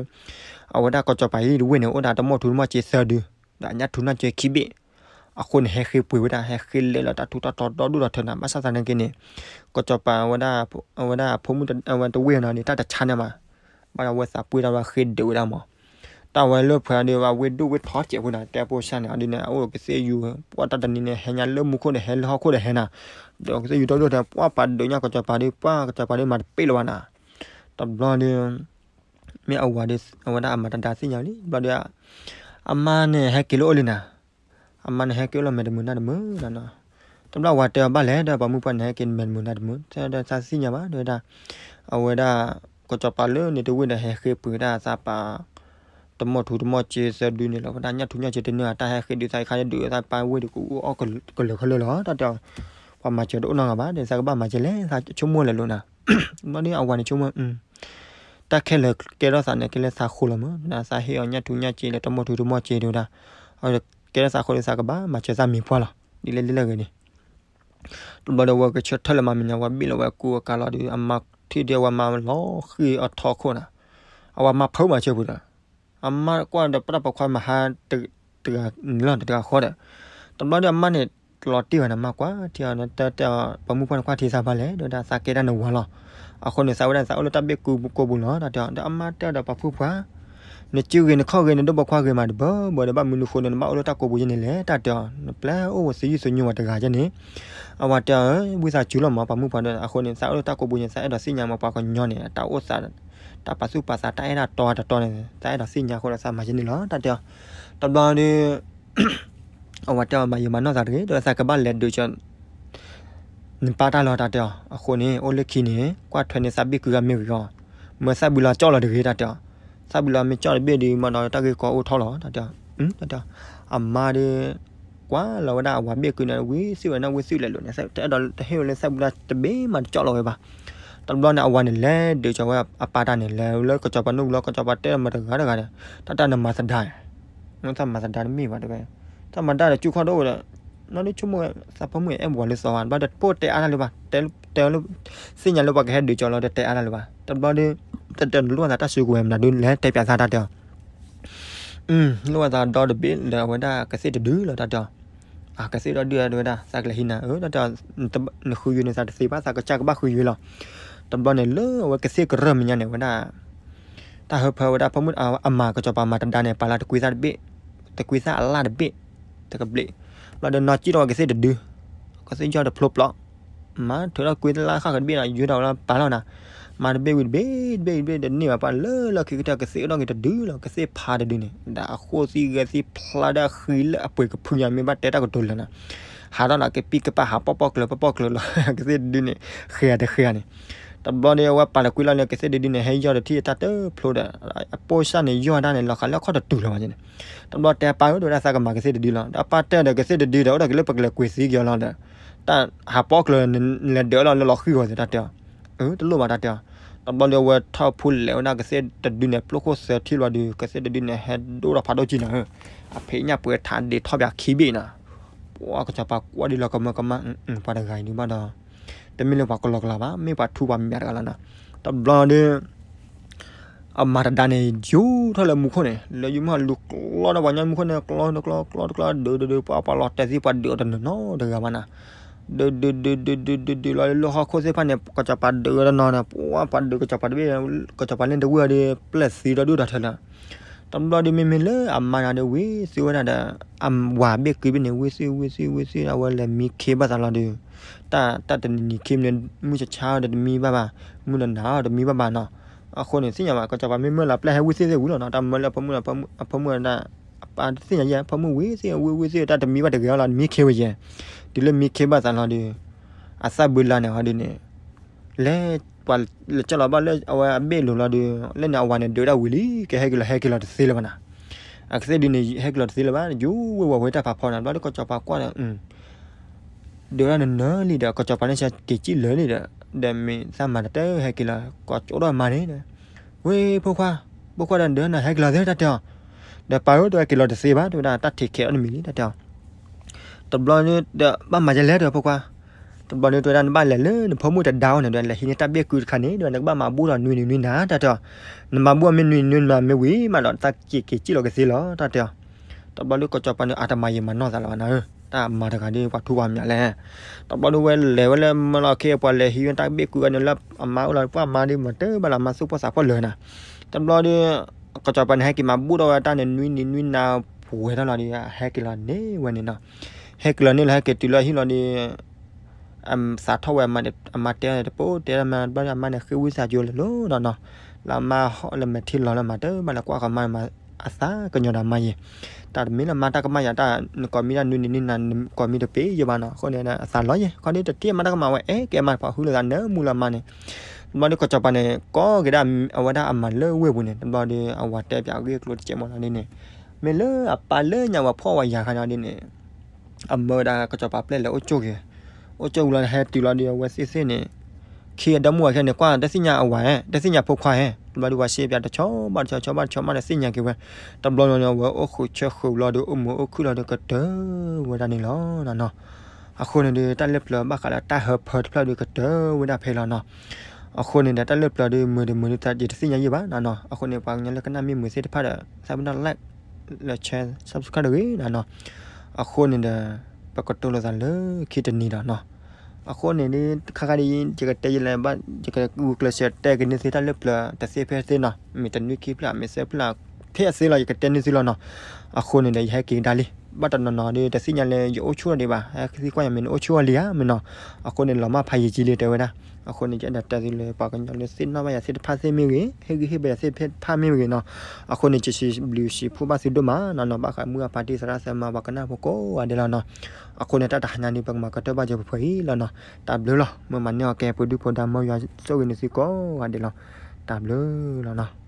အဝဲဒၣ်ကစီၤပၤအံၤတဝ့ၢ်န့ၣ် အိၣ်ဒၣ်တမိၢ်ထူတမိၢ်စ့သၢဒု ဒီးအညၣ်ထူညၣ်စ့ခံဘ့ၣ်. အဃိန့ၣ် ဟဲဃ့ပှ့ၤဝဲဒၣ် ဟဲဃ့လဲၤလီၤတၢ်ထူးတၢ်တီၤဒီဒူၣ်ဒီထၢနၤ ဘၣ်ဆၣ်သနာ်က့န့ၣ် ကစီၤပၤဝဲဒၣ် အဝဲဒၣ်အဖိမုၣ်အဝဲတဝ့ၢ်နီၤန့ၣ် တၢ်တဆါန့ၢ်မး ဘၣ်ဒီးအဝဲသးပှ့ၤတၢ်ဒီးဃ့ဒုးဝဲဒၣ်မး တၢ်ဝဲလၢဖဲဒီး အဝ့ၢ်ဒိၣ်ဝ့ၢ်ထီစဲးဖိန့ၣ် တဲပိစၢ်န့ၣ် အဒ်န့ၣ် အအိၣ်ကသ့ၣ်ယူၤ ပှၢ်တၢ်တနံၤန့ၣ် ဟဲညါလၢမူခိၣ်ဒီးဟဲ လၢဟီၣ်ခိၣ်ဒီးဟဲနၤ, ဒီးကသ့ၣ်ယူၤဒီဒိၣ်ထဲ ပှၢ်ပာ်ဒုးညၣ်ကစီၤပၤဒီး ပှၢ်ကစီၤပၤဒီးမၤတပ့ၢ်လၢၤဘၣ်နၤ, တဘျီဒီး မ့ၢ်အဝၤဒီး အဝဲဒၣ်အမၤတဒါသ့ၣ်ညါလံ တဘျီဒီး အမါန့ၣ်ဟဲက့ၤလၢအိၣ်လံနၤ, အမါန့ၣ်ဟဲက့ၤအိၣ်လၢမဲာ်တမုာ်နၢ်တမုာ်လီၤနီၤ, တဘျီအဝၤတဲအီၤဘၣ်လဲၣ် ဒီးပိာ်မုၣ်ပှၢ်န့ၣ် ဟဲက့ၤမဲာ်တမုာ်နၢ်တမုာ် တဲဒီးသးသ့ၣ်ညါဘၣ် တဲဝဲဒၣ် အဝဲဒၣ် ကစီၤပၤလၢန့ၣ်တဝ့ၢ်ဒီးဟဲဃ့ပှ့ၤဒၣ်သးပှၤ တမိၢ်ထူတမိၢ်စ့သၢဒုန့ၣ်လီၤ ဝဲဒၣ်ညၣ်ထူညၣ်စ့တန့ၢ် တၢ်ဟဲဃ့ဒုးသးခါဒုးသးပှၢ်ဝ့ၢ်ဒီးကအူအီၣ်ကလၢာ်ခဲလၢာ်လီၤ တၢ်တဲအီၤ, ပှၤမၤစၢၤတအိၣ်နီတဂၤဘၣ်ဒီး သးကဘၣ်မၤကဲလဲၣ် သးဆိကမိၣ်လဲၤလိာ်နၤ, ဘျီဒီးအဝၤန့ၣ်ဆိကမိၣ် တၢ်ခဲလၢာ်ကဲထီၣ်သးန့ၣ် ကဲလၢသးဃိလီၤမး, သးဟ့ၣ်အီၤညၣ်ထူညၣ်စ့လၢ တမီၢ်ထူတမီၢ်စ့ဒဝဲဒၣ်, ကဲထီၣ်သးဃိဒီး သးကဘၣ်မၤစၢၤသးမံၤပှၢ်လီၤ, ဒ်လဲၣ်ဒ်လဲၣ်ဂ့ၤန့ၣ် တဘျီဒီး အဝဲကဆၢထၢၣ်လၢမၤမံၤန့ၣ် အဝဲဘ့ၣ်လီၤဝဲကူအကၤလီၤဒီး အမါထံၣ်ဒီး အဝဲမၤလီၤဃံၤအထီခိၣ်နၤ, အဝဲမၤဖုးမၤဆၢပူၤဒီး အမါကွၢ်ဒီးပတၢ်ပိာ်ခွါမၤဟါတဂၤန့ၣ်လီၤ တဂၤဃီဒီး, တဘျီဒီးအမါန့ၣ် လီၤတံၢ်ဝဲန့ၣ် မါကွၢ်ထံအီၤ တဲတဲ ပှၤမုၣ်ပှၢ်နကွၢ်ထံသးဘၣ်လဲၣ် ဒီးဝဲဒၣ်သးကဲဒၣ်နဝၤလီၤ, အဃိန့ၣ် သးဝဲဒၣ်သးအိၣ်လၢတၢ်ဘ့ၣ်ကုကိးပူၤလီၤ တၢ်တဲအီၤ, ဒီးအမါတဲဒီးပှၤဖိခွါ နစုဂ့ၤနခီၣ်ဂ့ၤ နဒိၣ်ပိာ်ခွါဂ့ၤမးတဘၢဘၢဒီး ဘၣ်မနုၤဃိန့ၣ် နဘၣ်အိၣ်လၢတၢ်ကိးပူၤယဲန့ၣ်လဲၣ် တၢ်တဲအီၤ, နပျဲအိၣ်ဝဲသယုၢ်သညိဝဲတဂၤယဲန့ၣ်, အဝဲတဲအီၤ ဝံသးစူၤလီၤမး ပှၤမုၣ်ပှၢ်ဒီး အဃိန့ၣ် သးအိၣ်လၢတၢ်ကိးပူၤန့ၣ် သးအဲၣ်ဒိးသ့ၣ်ညါမး ပှၤကညီန့ၣ် တၢ်အိၣ်သး တၢ်ပာ်သူၣ်ပာ်သး တၢ်အဲၣ်တၢ်တီတတီန့ၣ် သးအဲၣ်ဒိးသ့ၣ်ညါအဃိဒီး သးမၤယဲန့ၣ်လီၤ တၢ်တဲအီၤ, တဘျီဒီး အဝဲတဲအီၤ မၤယံာ်မၤနီၢ်သးတဂ့ၤ ဒီးသးကဘၣ်လဲၤဒုးကီၤ နပၢ်တၢ်လီၤ တၢ်တဲအီၤ, အဃိန့ၣ် အိၣ်လၢခံန့ၣ် ကွၢ်ထွဲန့ၣ်သးဘ့ၣ်ကုဂၤမ့ၢ်ဂ့ၤအီၤ, မၢသၣ်ဘုလီၤကၠီၣ်လီၤတဂ့ၤ တၢ်တဲအီၤ, သၣ်ဘုလီၤမ့ၢ်ကၠီၣ်တဘ့ၣ်ဒီး မ့ၢ်ဒီးတၢ်ဂ့ၢ်ကီအိၣ်ထီၣ်လီၤ တၢ်တဲအီၤ, တၢ်တဲအီၤ, အမါဒီး ကွၢ်လီၤဝဲဒၣ်အဝၤဘ့ၣ်ကုန့ၣ် ဝံသုးဝဲန့ၣ် ဝံသုးလဲၤလိာ်န့ၣ် တအဲၣ်ဒိးတဟ့ၣ်ဝဲလၢသၣ်ဘုလီၤတဘ့ၣ်မးတကၠီၣ်လီၤဝဲဘၣ်, တဘျီန့ၣ် အဝၤန့ၣ်လဲၤဒုးကီၤဝဲအပၢ်တၢ်န့ၣ် လဲၤလၢကစီၤပၤနူၢ်ဘျီ ကစီၤပၤတဲမတၤတဂၤတဂၤဒီး တၢ်တၢ်နမၤသဒါ နတၢ်မၤသဒါတမ့ၢ်ဘၣ်တဲဝဲ, တၢ်မၤတဒါဒီး ကၠူခီၣ်ဒိၣ်ဝဲဒီး နီၢ်ဒုဆိကမိၣ်ဝဲ သးဖိမုၣ်အဲၣ်ပှၤလၢသီဘၣ် ဘျီဒီး ပိၢ်တဲအါတၢ်လၢၤဘၣ် တဲလၢ သ့ၣ်ညါလၢပှၤကဟဲဒုးကီၤလီၤဒီး တဲအါတၢ်လၢၤဘၣ် တဘျီဒီး တတဲနလိၣ်သးတၢ်စုကဝဲၤမနုၤဒုး လဲၤတဲပၠးသးတၢ်တဲအီၤ, လိၣ်ဝဲသးဒီတဘ့ၣ်ဒီး အဝဲဒၣ်ကသ့ၣ်တဒုလီၤ တၢ်တဲအီၤ, အကသ့ၣ်ဒီဒုဝဲဒၣ် သးကလဲၤဟံးနၤဧၢ တၢ်တဲအီၤ, နဃုယွဲန့ၣ် သးတသ့ဘၣ် သးကစၢ်ကဘၣ်ဃုယွဲလီၤ, တဘျီန့ၣ် လၢအဝဲကသ့ၣ်ကရၢၢ်မဲာ်ညါန့ၣ် ဝဲဒၣ် တၢ်ဟၢဖၢဝဲဒၣ် ဖိမုၣ်အမၤ ကစီၤပၤမၤတဒါန့ၣ် ပာ်လၢတကွံသၣ်တဘ့ၣ်, တကွံသၣ်အလၣ်တဘ့ၣ်, တကဘျံး, ဘျီဒီးနီၢ်ကံၣ်ထီၣ်ဝဲကသ့ၣ်တဒု, ကသ့ၣ်ယီၢ်တဖျိပျီ, မၤထုးထီၣ်ကွံသၣ်လၣ်ဃၣ်ဃၢၤတဘ့ၣ်ဒီး ယွဲထီၣ်ဝဲလၢပာ်လီၤနၤ, မၤတဘ့ၣ်ဝံၤတဘ့ၣ်တဘ့ၣ်တဘ့ၣ်တန့ၢ်ဘၣ် ပှၤလၢလၢခံကတၢၢ်ကသ့ၣ်အိၣ်ထီၣ်က့ၤတဒုလီၤ ကသ့ၣ်ဖးတဒုန့ၣ် ဒီးအဃိသံဂဲၤသံဖျါဒီးအဃံလၢအပှ့ၤကဖုညါ မ့ၢ်ဘၣ်တဲတၢ်ကတိၤလၢာ်နၤ, ဟးထီၣ်ဒီးကပံၢ်ကပၢ်ဟးပီၣ်ပီၣ်ကျၢၤပီၣ်ပီၣ်ကျၢၤလီၤ ကသ့ၣ်တဒုန့ၣ်, ဃဲၤတဃဲၤန့ၣ် တဘျီဒီး အဝဲပာ်လီၤကွံလီၤန့ၣ် ကသ့ၣ်တဒုန့ၣ် ဟဲယီၢ်ဒီးထံၣ်အတၢ်တဖျိဒီး အပိၢ်စၢ်န့ၣ် ယီၢ်တၢ်န့ၣ် လီၤဃးလၢအခီၣ်တတူာ်လၢၤဘၣ်န့ၣ်, တဘျီတဲအပၢ်ဧၢ တဲဝဲဒၣ်သးကမၤကသ့ၣ်တဒုလီၤ ဒီးအပၢ်တဲဒီးကသ့ၣ်တဒုဒီး အိၣ်ဒီးက့ၤလၢပကလဲၤကွံာ်သံက့ၤအီၤလီၤဒီး တၢ်ဟးပီၣ်ကျၢၤ နလဲၤဒၢးလီၤလၢလီၤဃံဂီၤသ့ၣ် တၢ်တဲအီၤ, အၢ တလိၣ်ဘၣ် တၢ်တဲအီၤ, တဘျီဒီး အဝဲထီၣ်ဖူလဲၤဝဲဒၣ်ကသ့ၣ်တဒုန့ၣ် ပျိခိၣ်သၢထံၣ်ဘျီဒီး ကသ့ၣ်တဒုန့ၣ် ဟဲဒိၣ်ထီၣ်ဖးဒိၣ်ကံနၤဧၢ, အဖံးညၣ်ပှဲၤထးဒ့ထီၣ်ပၠးခံဘ့ၣ်နၤ, ပှၤကစီၤပၤကွၢ်ဒ်လီၤကမၢကမၣ်, ပှၤတဂၤအံၤဒုးဘၣ်ဒီး တမ့ၢ်လၢပှၤကလီကလီဘၣ် မ့ၢ်ပှၤထူပှၤမံၤတဂၤလီၤနၤ, တဘျီဒီး အမၤတဒါန့ၣ် ယူၤထီၣ်လၢမူခိၣ်န့ၣ် လၢယူၤမုၢ်ဟီၣ်လူၤကျီဒီးပှၤညီမူခိၣ်န့ၣ် ကျီတကျီ ကျီတကျီ ဒုးဒုးဒုး ပှၤပှၤလီၤတဲာ်သံ ပှၤဒုးအီၤတနီၤနီၤတဂၤဘၣ်နၤ, ဒုးဒုးဒုးဒုးဒုးဒုးဒုးလီၤလၢဟီၣ်ခိၣ်သ့ၣ်တဖၣ်န့ၣ် ကစီၤပၤဒုးအီၤတနီၤနီၤ ပှၤပှၤဒုးကစီၤပၤတဘ့ၣ် ကစီၤပၤလၢတဝံၣ်အီၤဒီး ပျဲၢ်သံဒီဒူၣ်ဒီထၢလီၤ, တဘျီဒီးမ့မ့ၢ်လၢအမါတဂၤဒီး ဝံသုးဝဲဒၣ်ဒီး အဝၤဘ့ၣ်ကုဘ့ၣ်န့ၣ် ဝံသုးဝံသုးဝံသုး အဝဲလဲၤမံခ့ဘၣ်သးလီၤဒီး တၢ်တနံၤနံၤခ့မ့ၢ်န့ၣ် မုၢ်ဆါဆါဒီးတမံဘၣ်ဘၣ်, မုၢ်နၤနၤဒီးတမံဘၣ်ဘၣ်နီၤ, အဃိန့ၣ် သ့ၣ်ညါဘၣ် ကစီၤပၤမ့ၢ်မၢလီၤပျဲၢ်ဟဲဝံသုးသ့ၣ်ဝံၤလီၤနီၤ တၢ်မၢလၢအဖိမုၣ် အဖိမုၣ်ဒၣ် အပၢ်သ့ၣ်ညါယဲ အဖိမုၣ်ဝံသုးဝံဝံသုး တၢ်တမံဘၣ်တဂ့ၤအီၤလီၤ မံခ့ဝဲယဲ, တုၤလၢမံခ့ဘၣ်သးလီၤဒီး အသၣ်ဘုလါန့ၣ်ဟီဒုးန့ၣ် လဲၤပှၤလဲၤကၠီလီၤဘၣ်လၢအဝဲအဘ့ၣ်လိၤလီၤဒီး လၢန့ၣ်အဝၤန့ၣ်ဒုးဒၣ်ဝံၤလံ ကဟဲက့ၤလီၤဟဲက့ၤလီၤတသ့လၢၤဘၣ်နၤ, အကသ့ၣ်ဒုးန့ၣ် ဟဲက့ၤလီၤတသ့လၢၤဘၣ် ယူၤဝဲဝဲတၢ်ဖးဖီန့ၣ် ဘျီဒီးကစီၤပၤကွၢ်ဒီး ဒုးဒၣ်နနၢၤလံဒီး ကစီၤပၤန့ၣ်ဆၢက့ၤကံၣ်လၢာ်လံဒီး ဒီးမ့ၢ်သၣ်မၤတတၢ်ဟဲက့ၤလီၤ ကီးကၠိဒီးမါန့ၣ် ဝ့ၢ်ဖိခွါ, ဖိခွါဒီးဒုးနဟဲက့ၤလီၤသ့တၢ်တဲအီၤ, ဒီးပၢ်ဧၢ တဲဝဲက့ၤလီၤတသ့ဘၣ် တဲဝဲဒၣ်တၢ်ထံးခဲးအီၤတမံၤလံ တၢ်တဲအီၤ, တဘျီဒီး ဘၣ်မၤယဲလဲၣ် တဲဝဲဖိခွါ, တဘျီဒီးတဲဝဲဒၣ်နဘၣ်လဲၤလၢနဖိမုၣ်တဒါအအိၣ်န့ၣ်ဒီး လဲၤဟံးန့ၢ်တၢ်ဘ့ၣ်ကုတခါန့ၣ် ဒီးနကဘၣ်မၤဘူၣ်ဒီးနွံနံၤနွံနၤ တၢ်တဲအီၤ, နမၤဘူၣ်အီၤမ့ၢ်နွံနံၤနွံနၤမ့ၢ်ဝံၤမးဒီး သးက့ၤက့ၤကံၣ်လီၤကသ့လီၤ တၢ်တဲအီၤ, တဘျီဒီးကစီၤပၤန့ၣ် အတမၤယံာ်မၤနီၢ်သးလၢၤဘၣ်နၤဧၢ, တၢ်မၤတဂၤဒီးပှၤထူပှၤမံၤလဲၣ်, တဘျီဒီးဝဲလဲၤဝဲလၢမၢလီၤခ့အပှၤလဲၤဟံးဝဲတၢ်ဘ့ၣ်ကုဂၤန့ၣ်လၢအမါအိၣ်လီၤ ပှၤမါဒီးမၤတၢ်ဘၣ်လၢ မါသူၣ်ဖှီၣ်သးဖှီၣ်လၢၤနၤ, တဘျီဒီး ကစီၤပၤန့ၣ် ဟဲက့ၤမၤဘူၣ်ထီၣ်ဝဲတၢ်န့ၣ် နွံနံၤနွံနၤပှဲၤထီၣ်လီၤဒီး ဟဲက့ၤလီၤန့ၢ်ဝဲန့ၣ်နီၤ, ဟဲက့ၤလီၤန့ၢ်လီၤ ဟဲက့ၤတုၤလၢဟံၣ်လီၤဒီး သးထီၣ်ဝဲ အမါတဲတပိၢ်တဲမၤဘၣ် အမါန့ၣ်ဃ့ဝံသးစူၤလဲၤလိၤနီၤနီၤ, လၢအမါဟီၣ်လၢမဲာ်ထံလီၤလၢမၤတၢ်ဘၣ်လၢကွၢ်ဃီမါ အသးကညီၤဒီးမါယဲၤ, တၢ်တမံၤလၢမါတၢ်ကမၣ်ယၤတၢ် နကိးမံၤတၢ်နွံနံၤနွံနၤ နကိးမံၤတပ့ၤယဲဘၣ်နီၤ, အဃိန့ၣ် အသးလီၤယဲၤ ခီဒ်တထံၣ်မါတၢ်ကမၣ်ဝဲ အဲၣ်ကဲမါတဖၣ်ဃုလိာ်သးနၢမူလၢမါန့ၣ်, တဘျီဒီးကစီၤပၤန့ၣ် ကိးက့ၤဒၣ်အဝဲဒၣ်အမါလၢဝ့ၢ်ပူၤန့ၣ် တဘျီဒီး အဝၤတဲပၠးအဂ့ၢ်အကျိၤတကဲမီၤလီၤဒ်န့ၣ်, မ့ၢ်လၢအပၢ်လၢညါဝဲဖှီၣ်ဝဲယၤခါန့ၣ်ဒ်န့ၣ် အမၢဝဲဒၣ်ကစီၤပၤပျဲၢ်လဲၤအိၣ်ကၠိၣ်က့ၤ, အိၣ်ကၠိၣ်ဝံၤလီၤ ဟဲတုၤလီၤဒီး အဝဲသ့ၣ်သ့ၣ်န့ၣ် ခံအဒီမုၢ်ဝဲခဲန့ၣ် ကွၢ်တသ့ၣ်ညါအဝၤဧၢ, တသ့ၣ်ညါဖိခွါဧၢ, တဘျီဒီးပှၤရှဲပၠးတဆီဘၣ်တဆီ ဆီဘၣ်တဆီမးဒီးသ့ၣ်ညါက့ၤဝဲ, တဘျီန့ၣ် အဝဲအိၣ်ဃုာ်ဆၢဃုာ်လီၤဒီး အိၣ်မုာ်အိၣ်ခုၣ်လီၤဒီးကတၢၢ်ဝဲဒၣ်န့ၣ်လီၤနီၤ. အဃိန့ၣ်ဒီး တၢ်လၢပျၢၤဘၣ်ဃးဒီးတၢ်ဟၢဖၢတဖျၢၣ်ဒီးကတၢၢ်ဝဲဒၣ်ဖဲလီၤနီၤ. အဃိန့ၣ်ဒီး တၢ်လၢပျၢၤဒီး မုာ်ဒီးမုာ်ဒီးသး ယတသ့ၣ်ညါယံၢ်ဘၣ်နီၤနီၤ. အဃိန့ၣ် ပှၤကညီလၢကနၣ်မ့ၢ်မုာ်သ့ၣ်တဖၣ်ဒီး သးပ့ၤနီၣ် like လၢ share subscribe တဂ့ၤနီၤနီၤ. အဃိန့ၣ်ဒီး ပကတိၤလိာ်သးလၢခံတနံၤဒီးနီၤ. အဃိန့ၣ်ဒီး ခါခါဒ် ယကတဲယလဲၤဘၣ် ယကဂုာ်ကျဲးစၢးတဲက့ၤန့ၢ်သုတၢ်လၢပျၢၤတသ့ဖဲသ့နီၤ, မ့ၢ်တနွံခံဖျၢၣ် မ့ၢ်သၢဖျၢၣ် ဖဲအသ့လီၤ ယကတဲန့ၢ်သုလီၤနီၤ. အဃိန့ၣ်ဒီး ယဟဲက့ၤကဒါလံ, ဘၣ်တနီၤနီၤဒီး တသ့ၣ်ညါလၢယအိၣ်ဆူၣ်အီၤဒံးဘၣ်, ဟဲသံကွၢ်ယၤမ့ၢ်နအိၣ်ဆူၣ်အီၤလံဧါမ့ၢ်နီၤ. အဃိန့ၣ် လီၤမၢ်ဖးယံာ်ကံလံတဲဝဲဒၣ်. အဃိန့ၣ် ယအဲၣ်ဒိးတဲသုလၢ ပှၤကညီလၢသ့ၣ်နီၣ်ဘၣ်ယၤသ့ၣ်တဖၣ်သ့ၣ်မ့ၢ်ဂ့ၤ, ဟ့ၣ်ဂံၢ်ဟ့ၣ်ဘါယၤသ့ၣ်တဖၣ်မ့ၢ်ဂ့ၤနီၤ. အဃိန့ၣ် ယစံးဘျုးစံးဖှိၣ်ဘၣ်သုဒိၣ်မးနီၤနီၤ, ဘၣ်ဃးမုၢ်အဖါတံၢ်သရၣ်သမါ ပှၤကနၣ်ဖိကိးဂၤဒဲးလီၤနီၤ. အဃိန့ၣ် တၢ်တဟါညါန့ၣ် ပကမၤကတၢၢ်ဘၣ်စၢၤပှဲၤအံၤလီၤနီၤ. တၢ်ဘျုးလီၤ. မ့ၢ်မၤန့ၢ်အီၤကဲ ပဒုၣ်ပဒါ မ်ယွၤဆိၣ်ဂ့ၤန့ၢ်သုကိးဂၤဒဲးလီၤ. တၢ်ဘျုးလီၤနီၤ.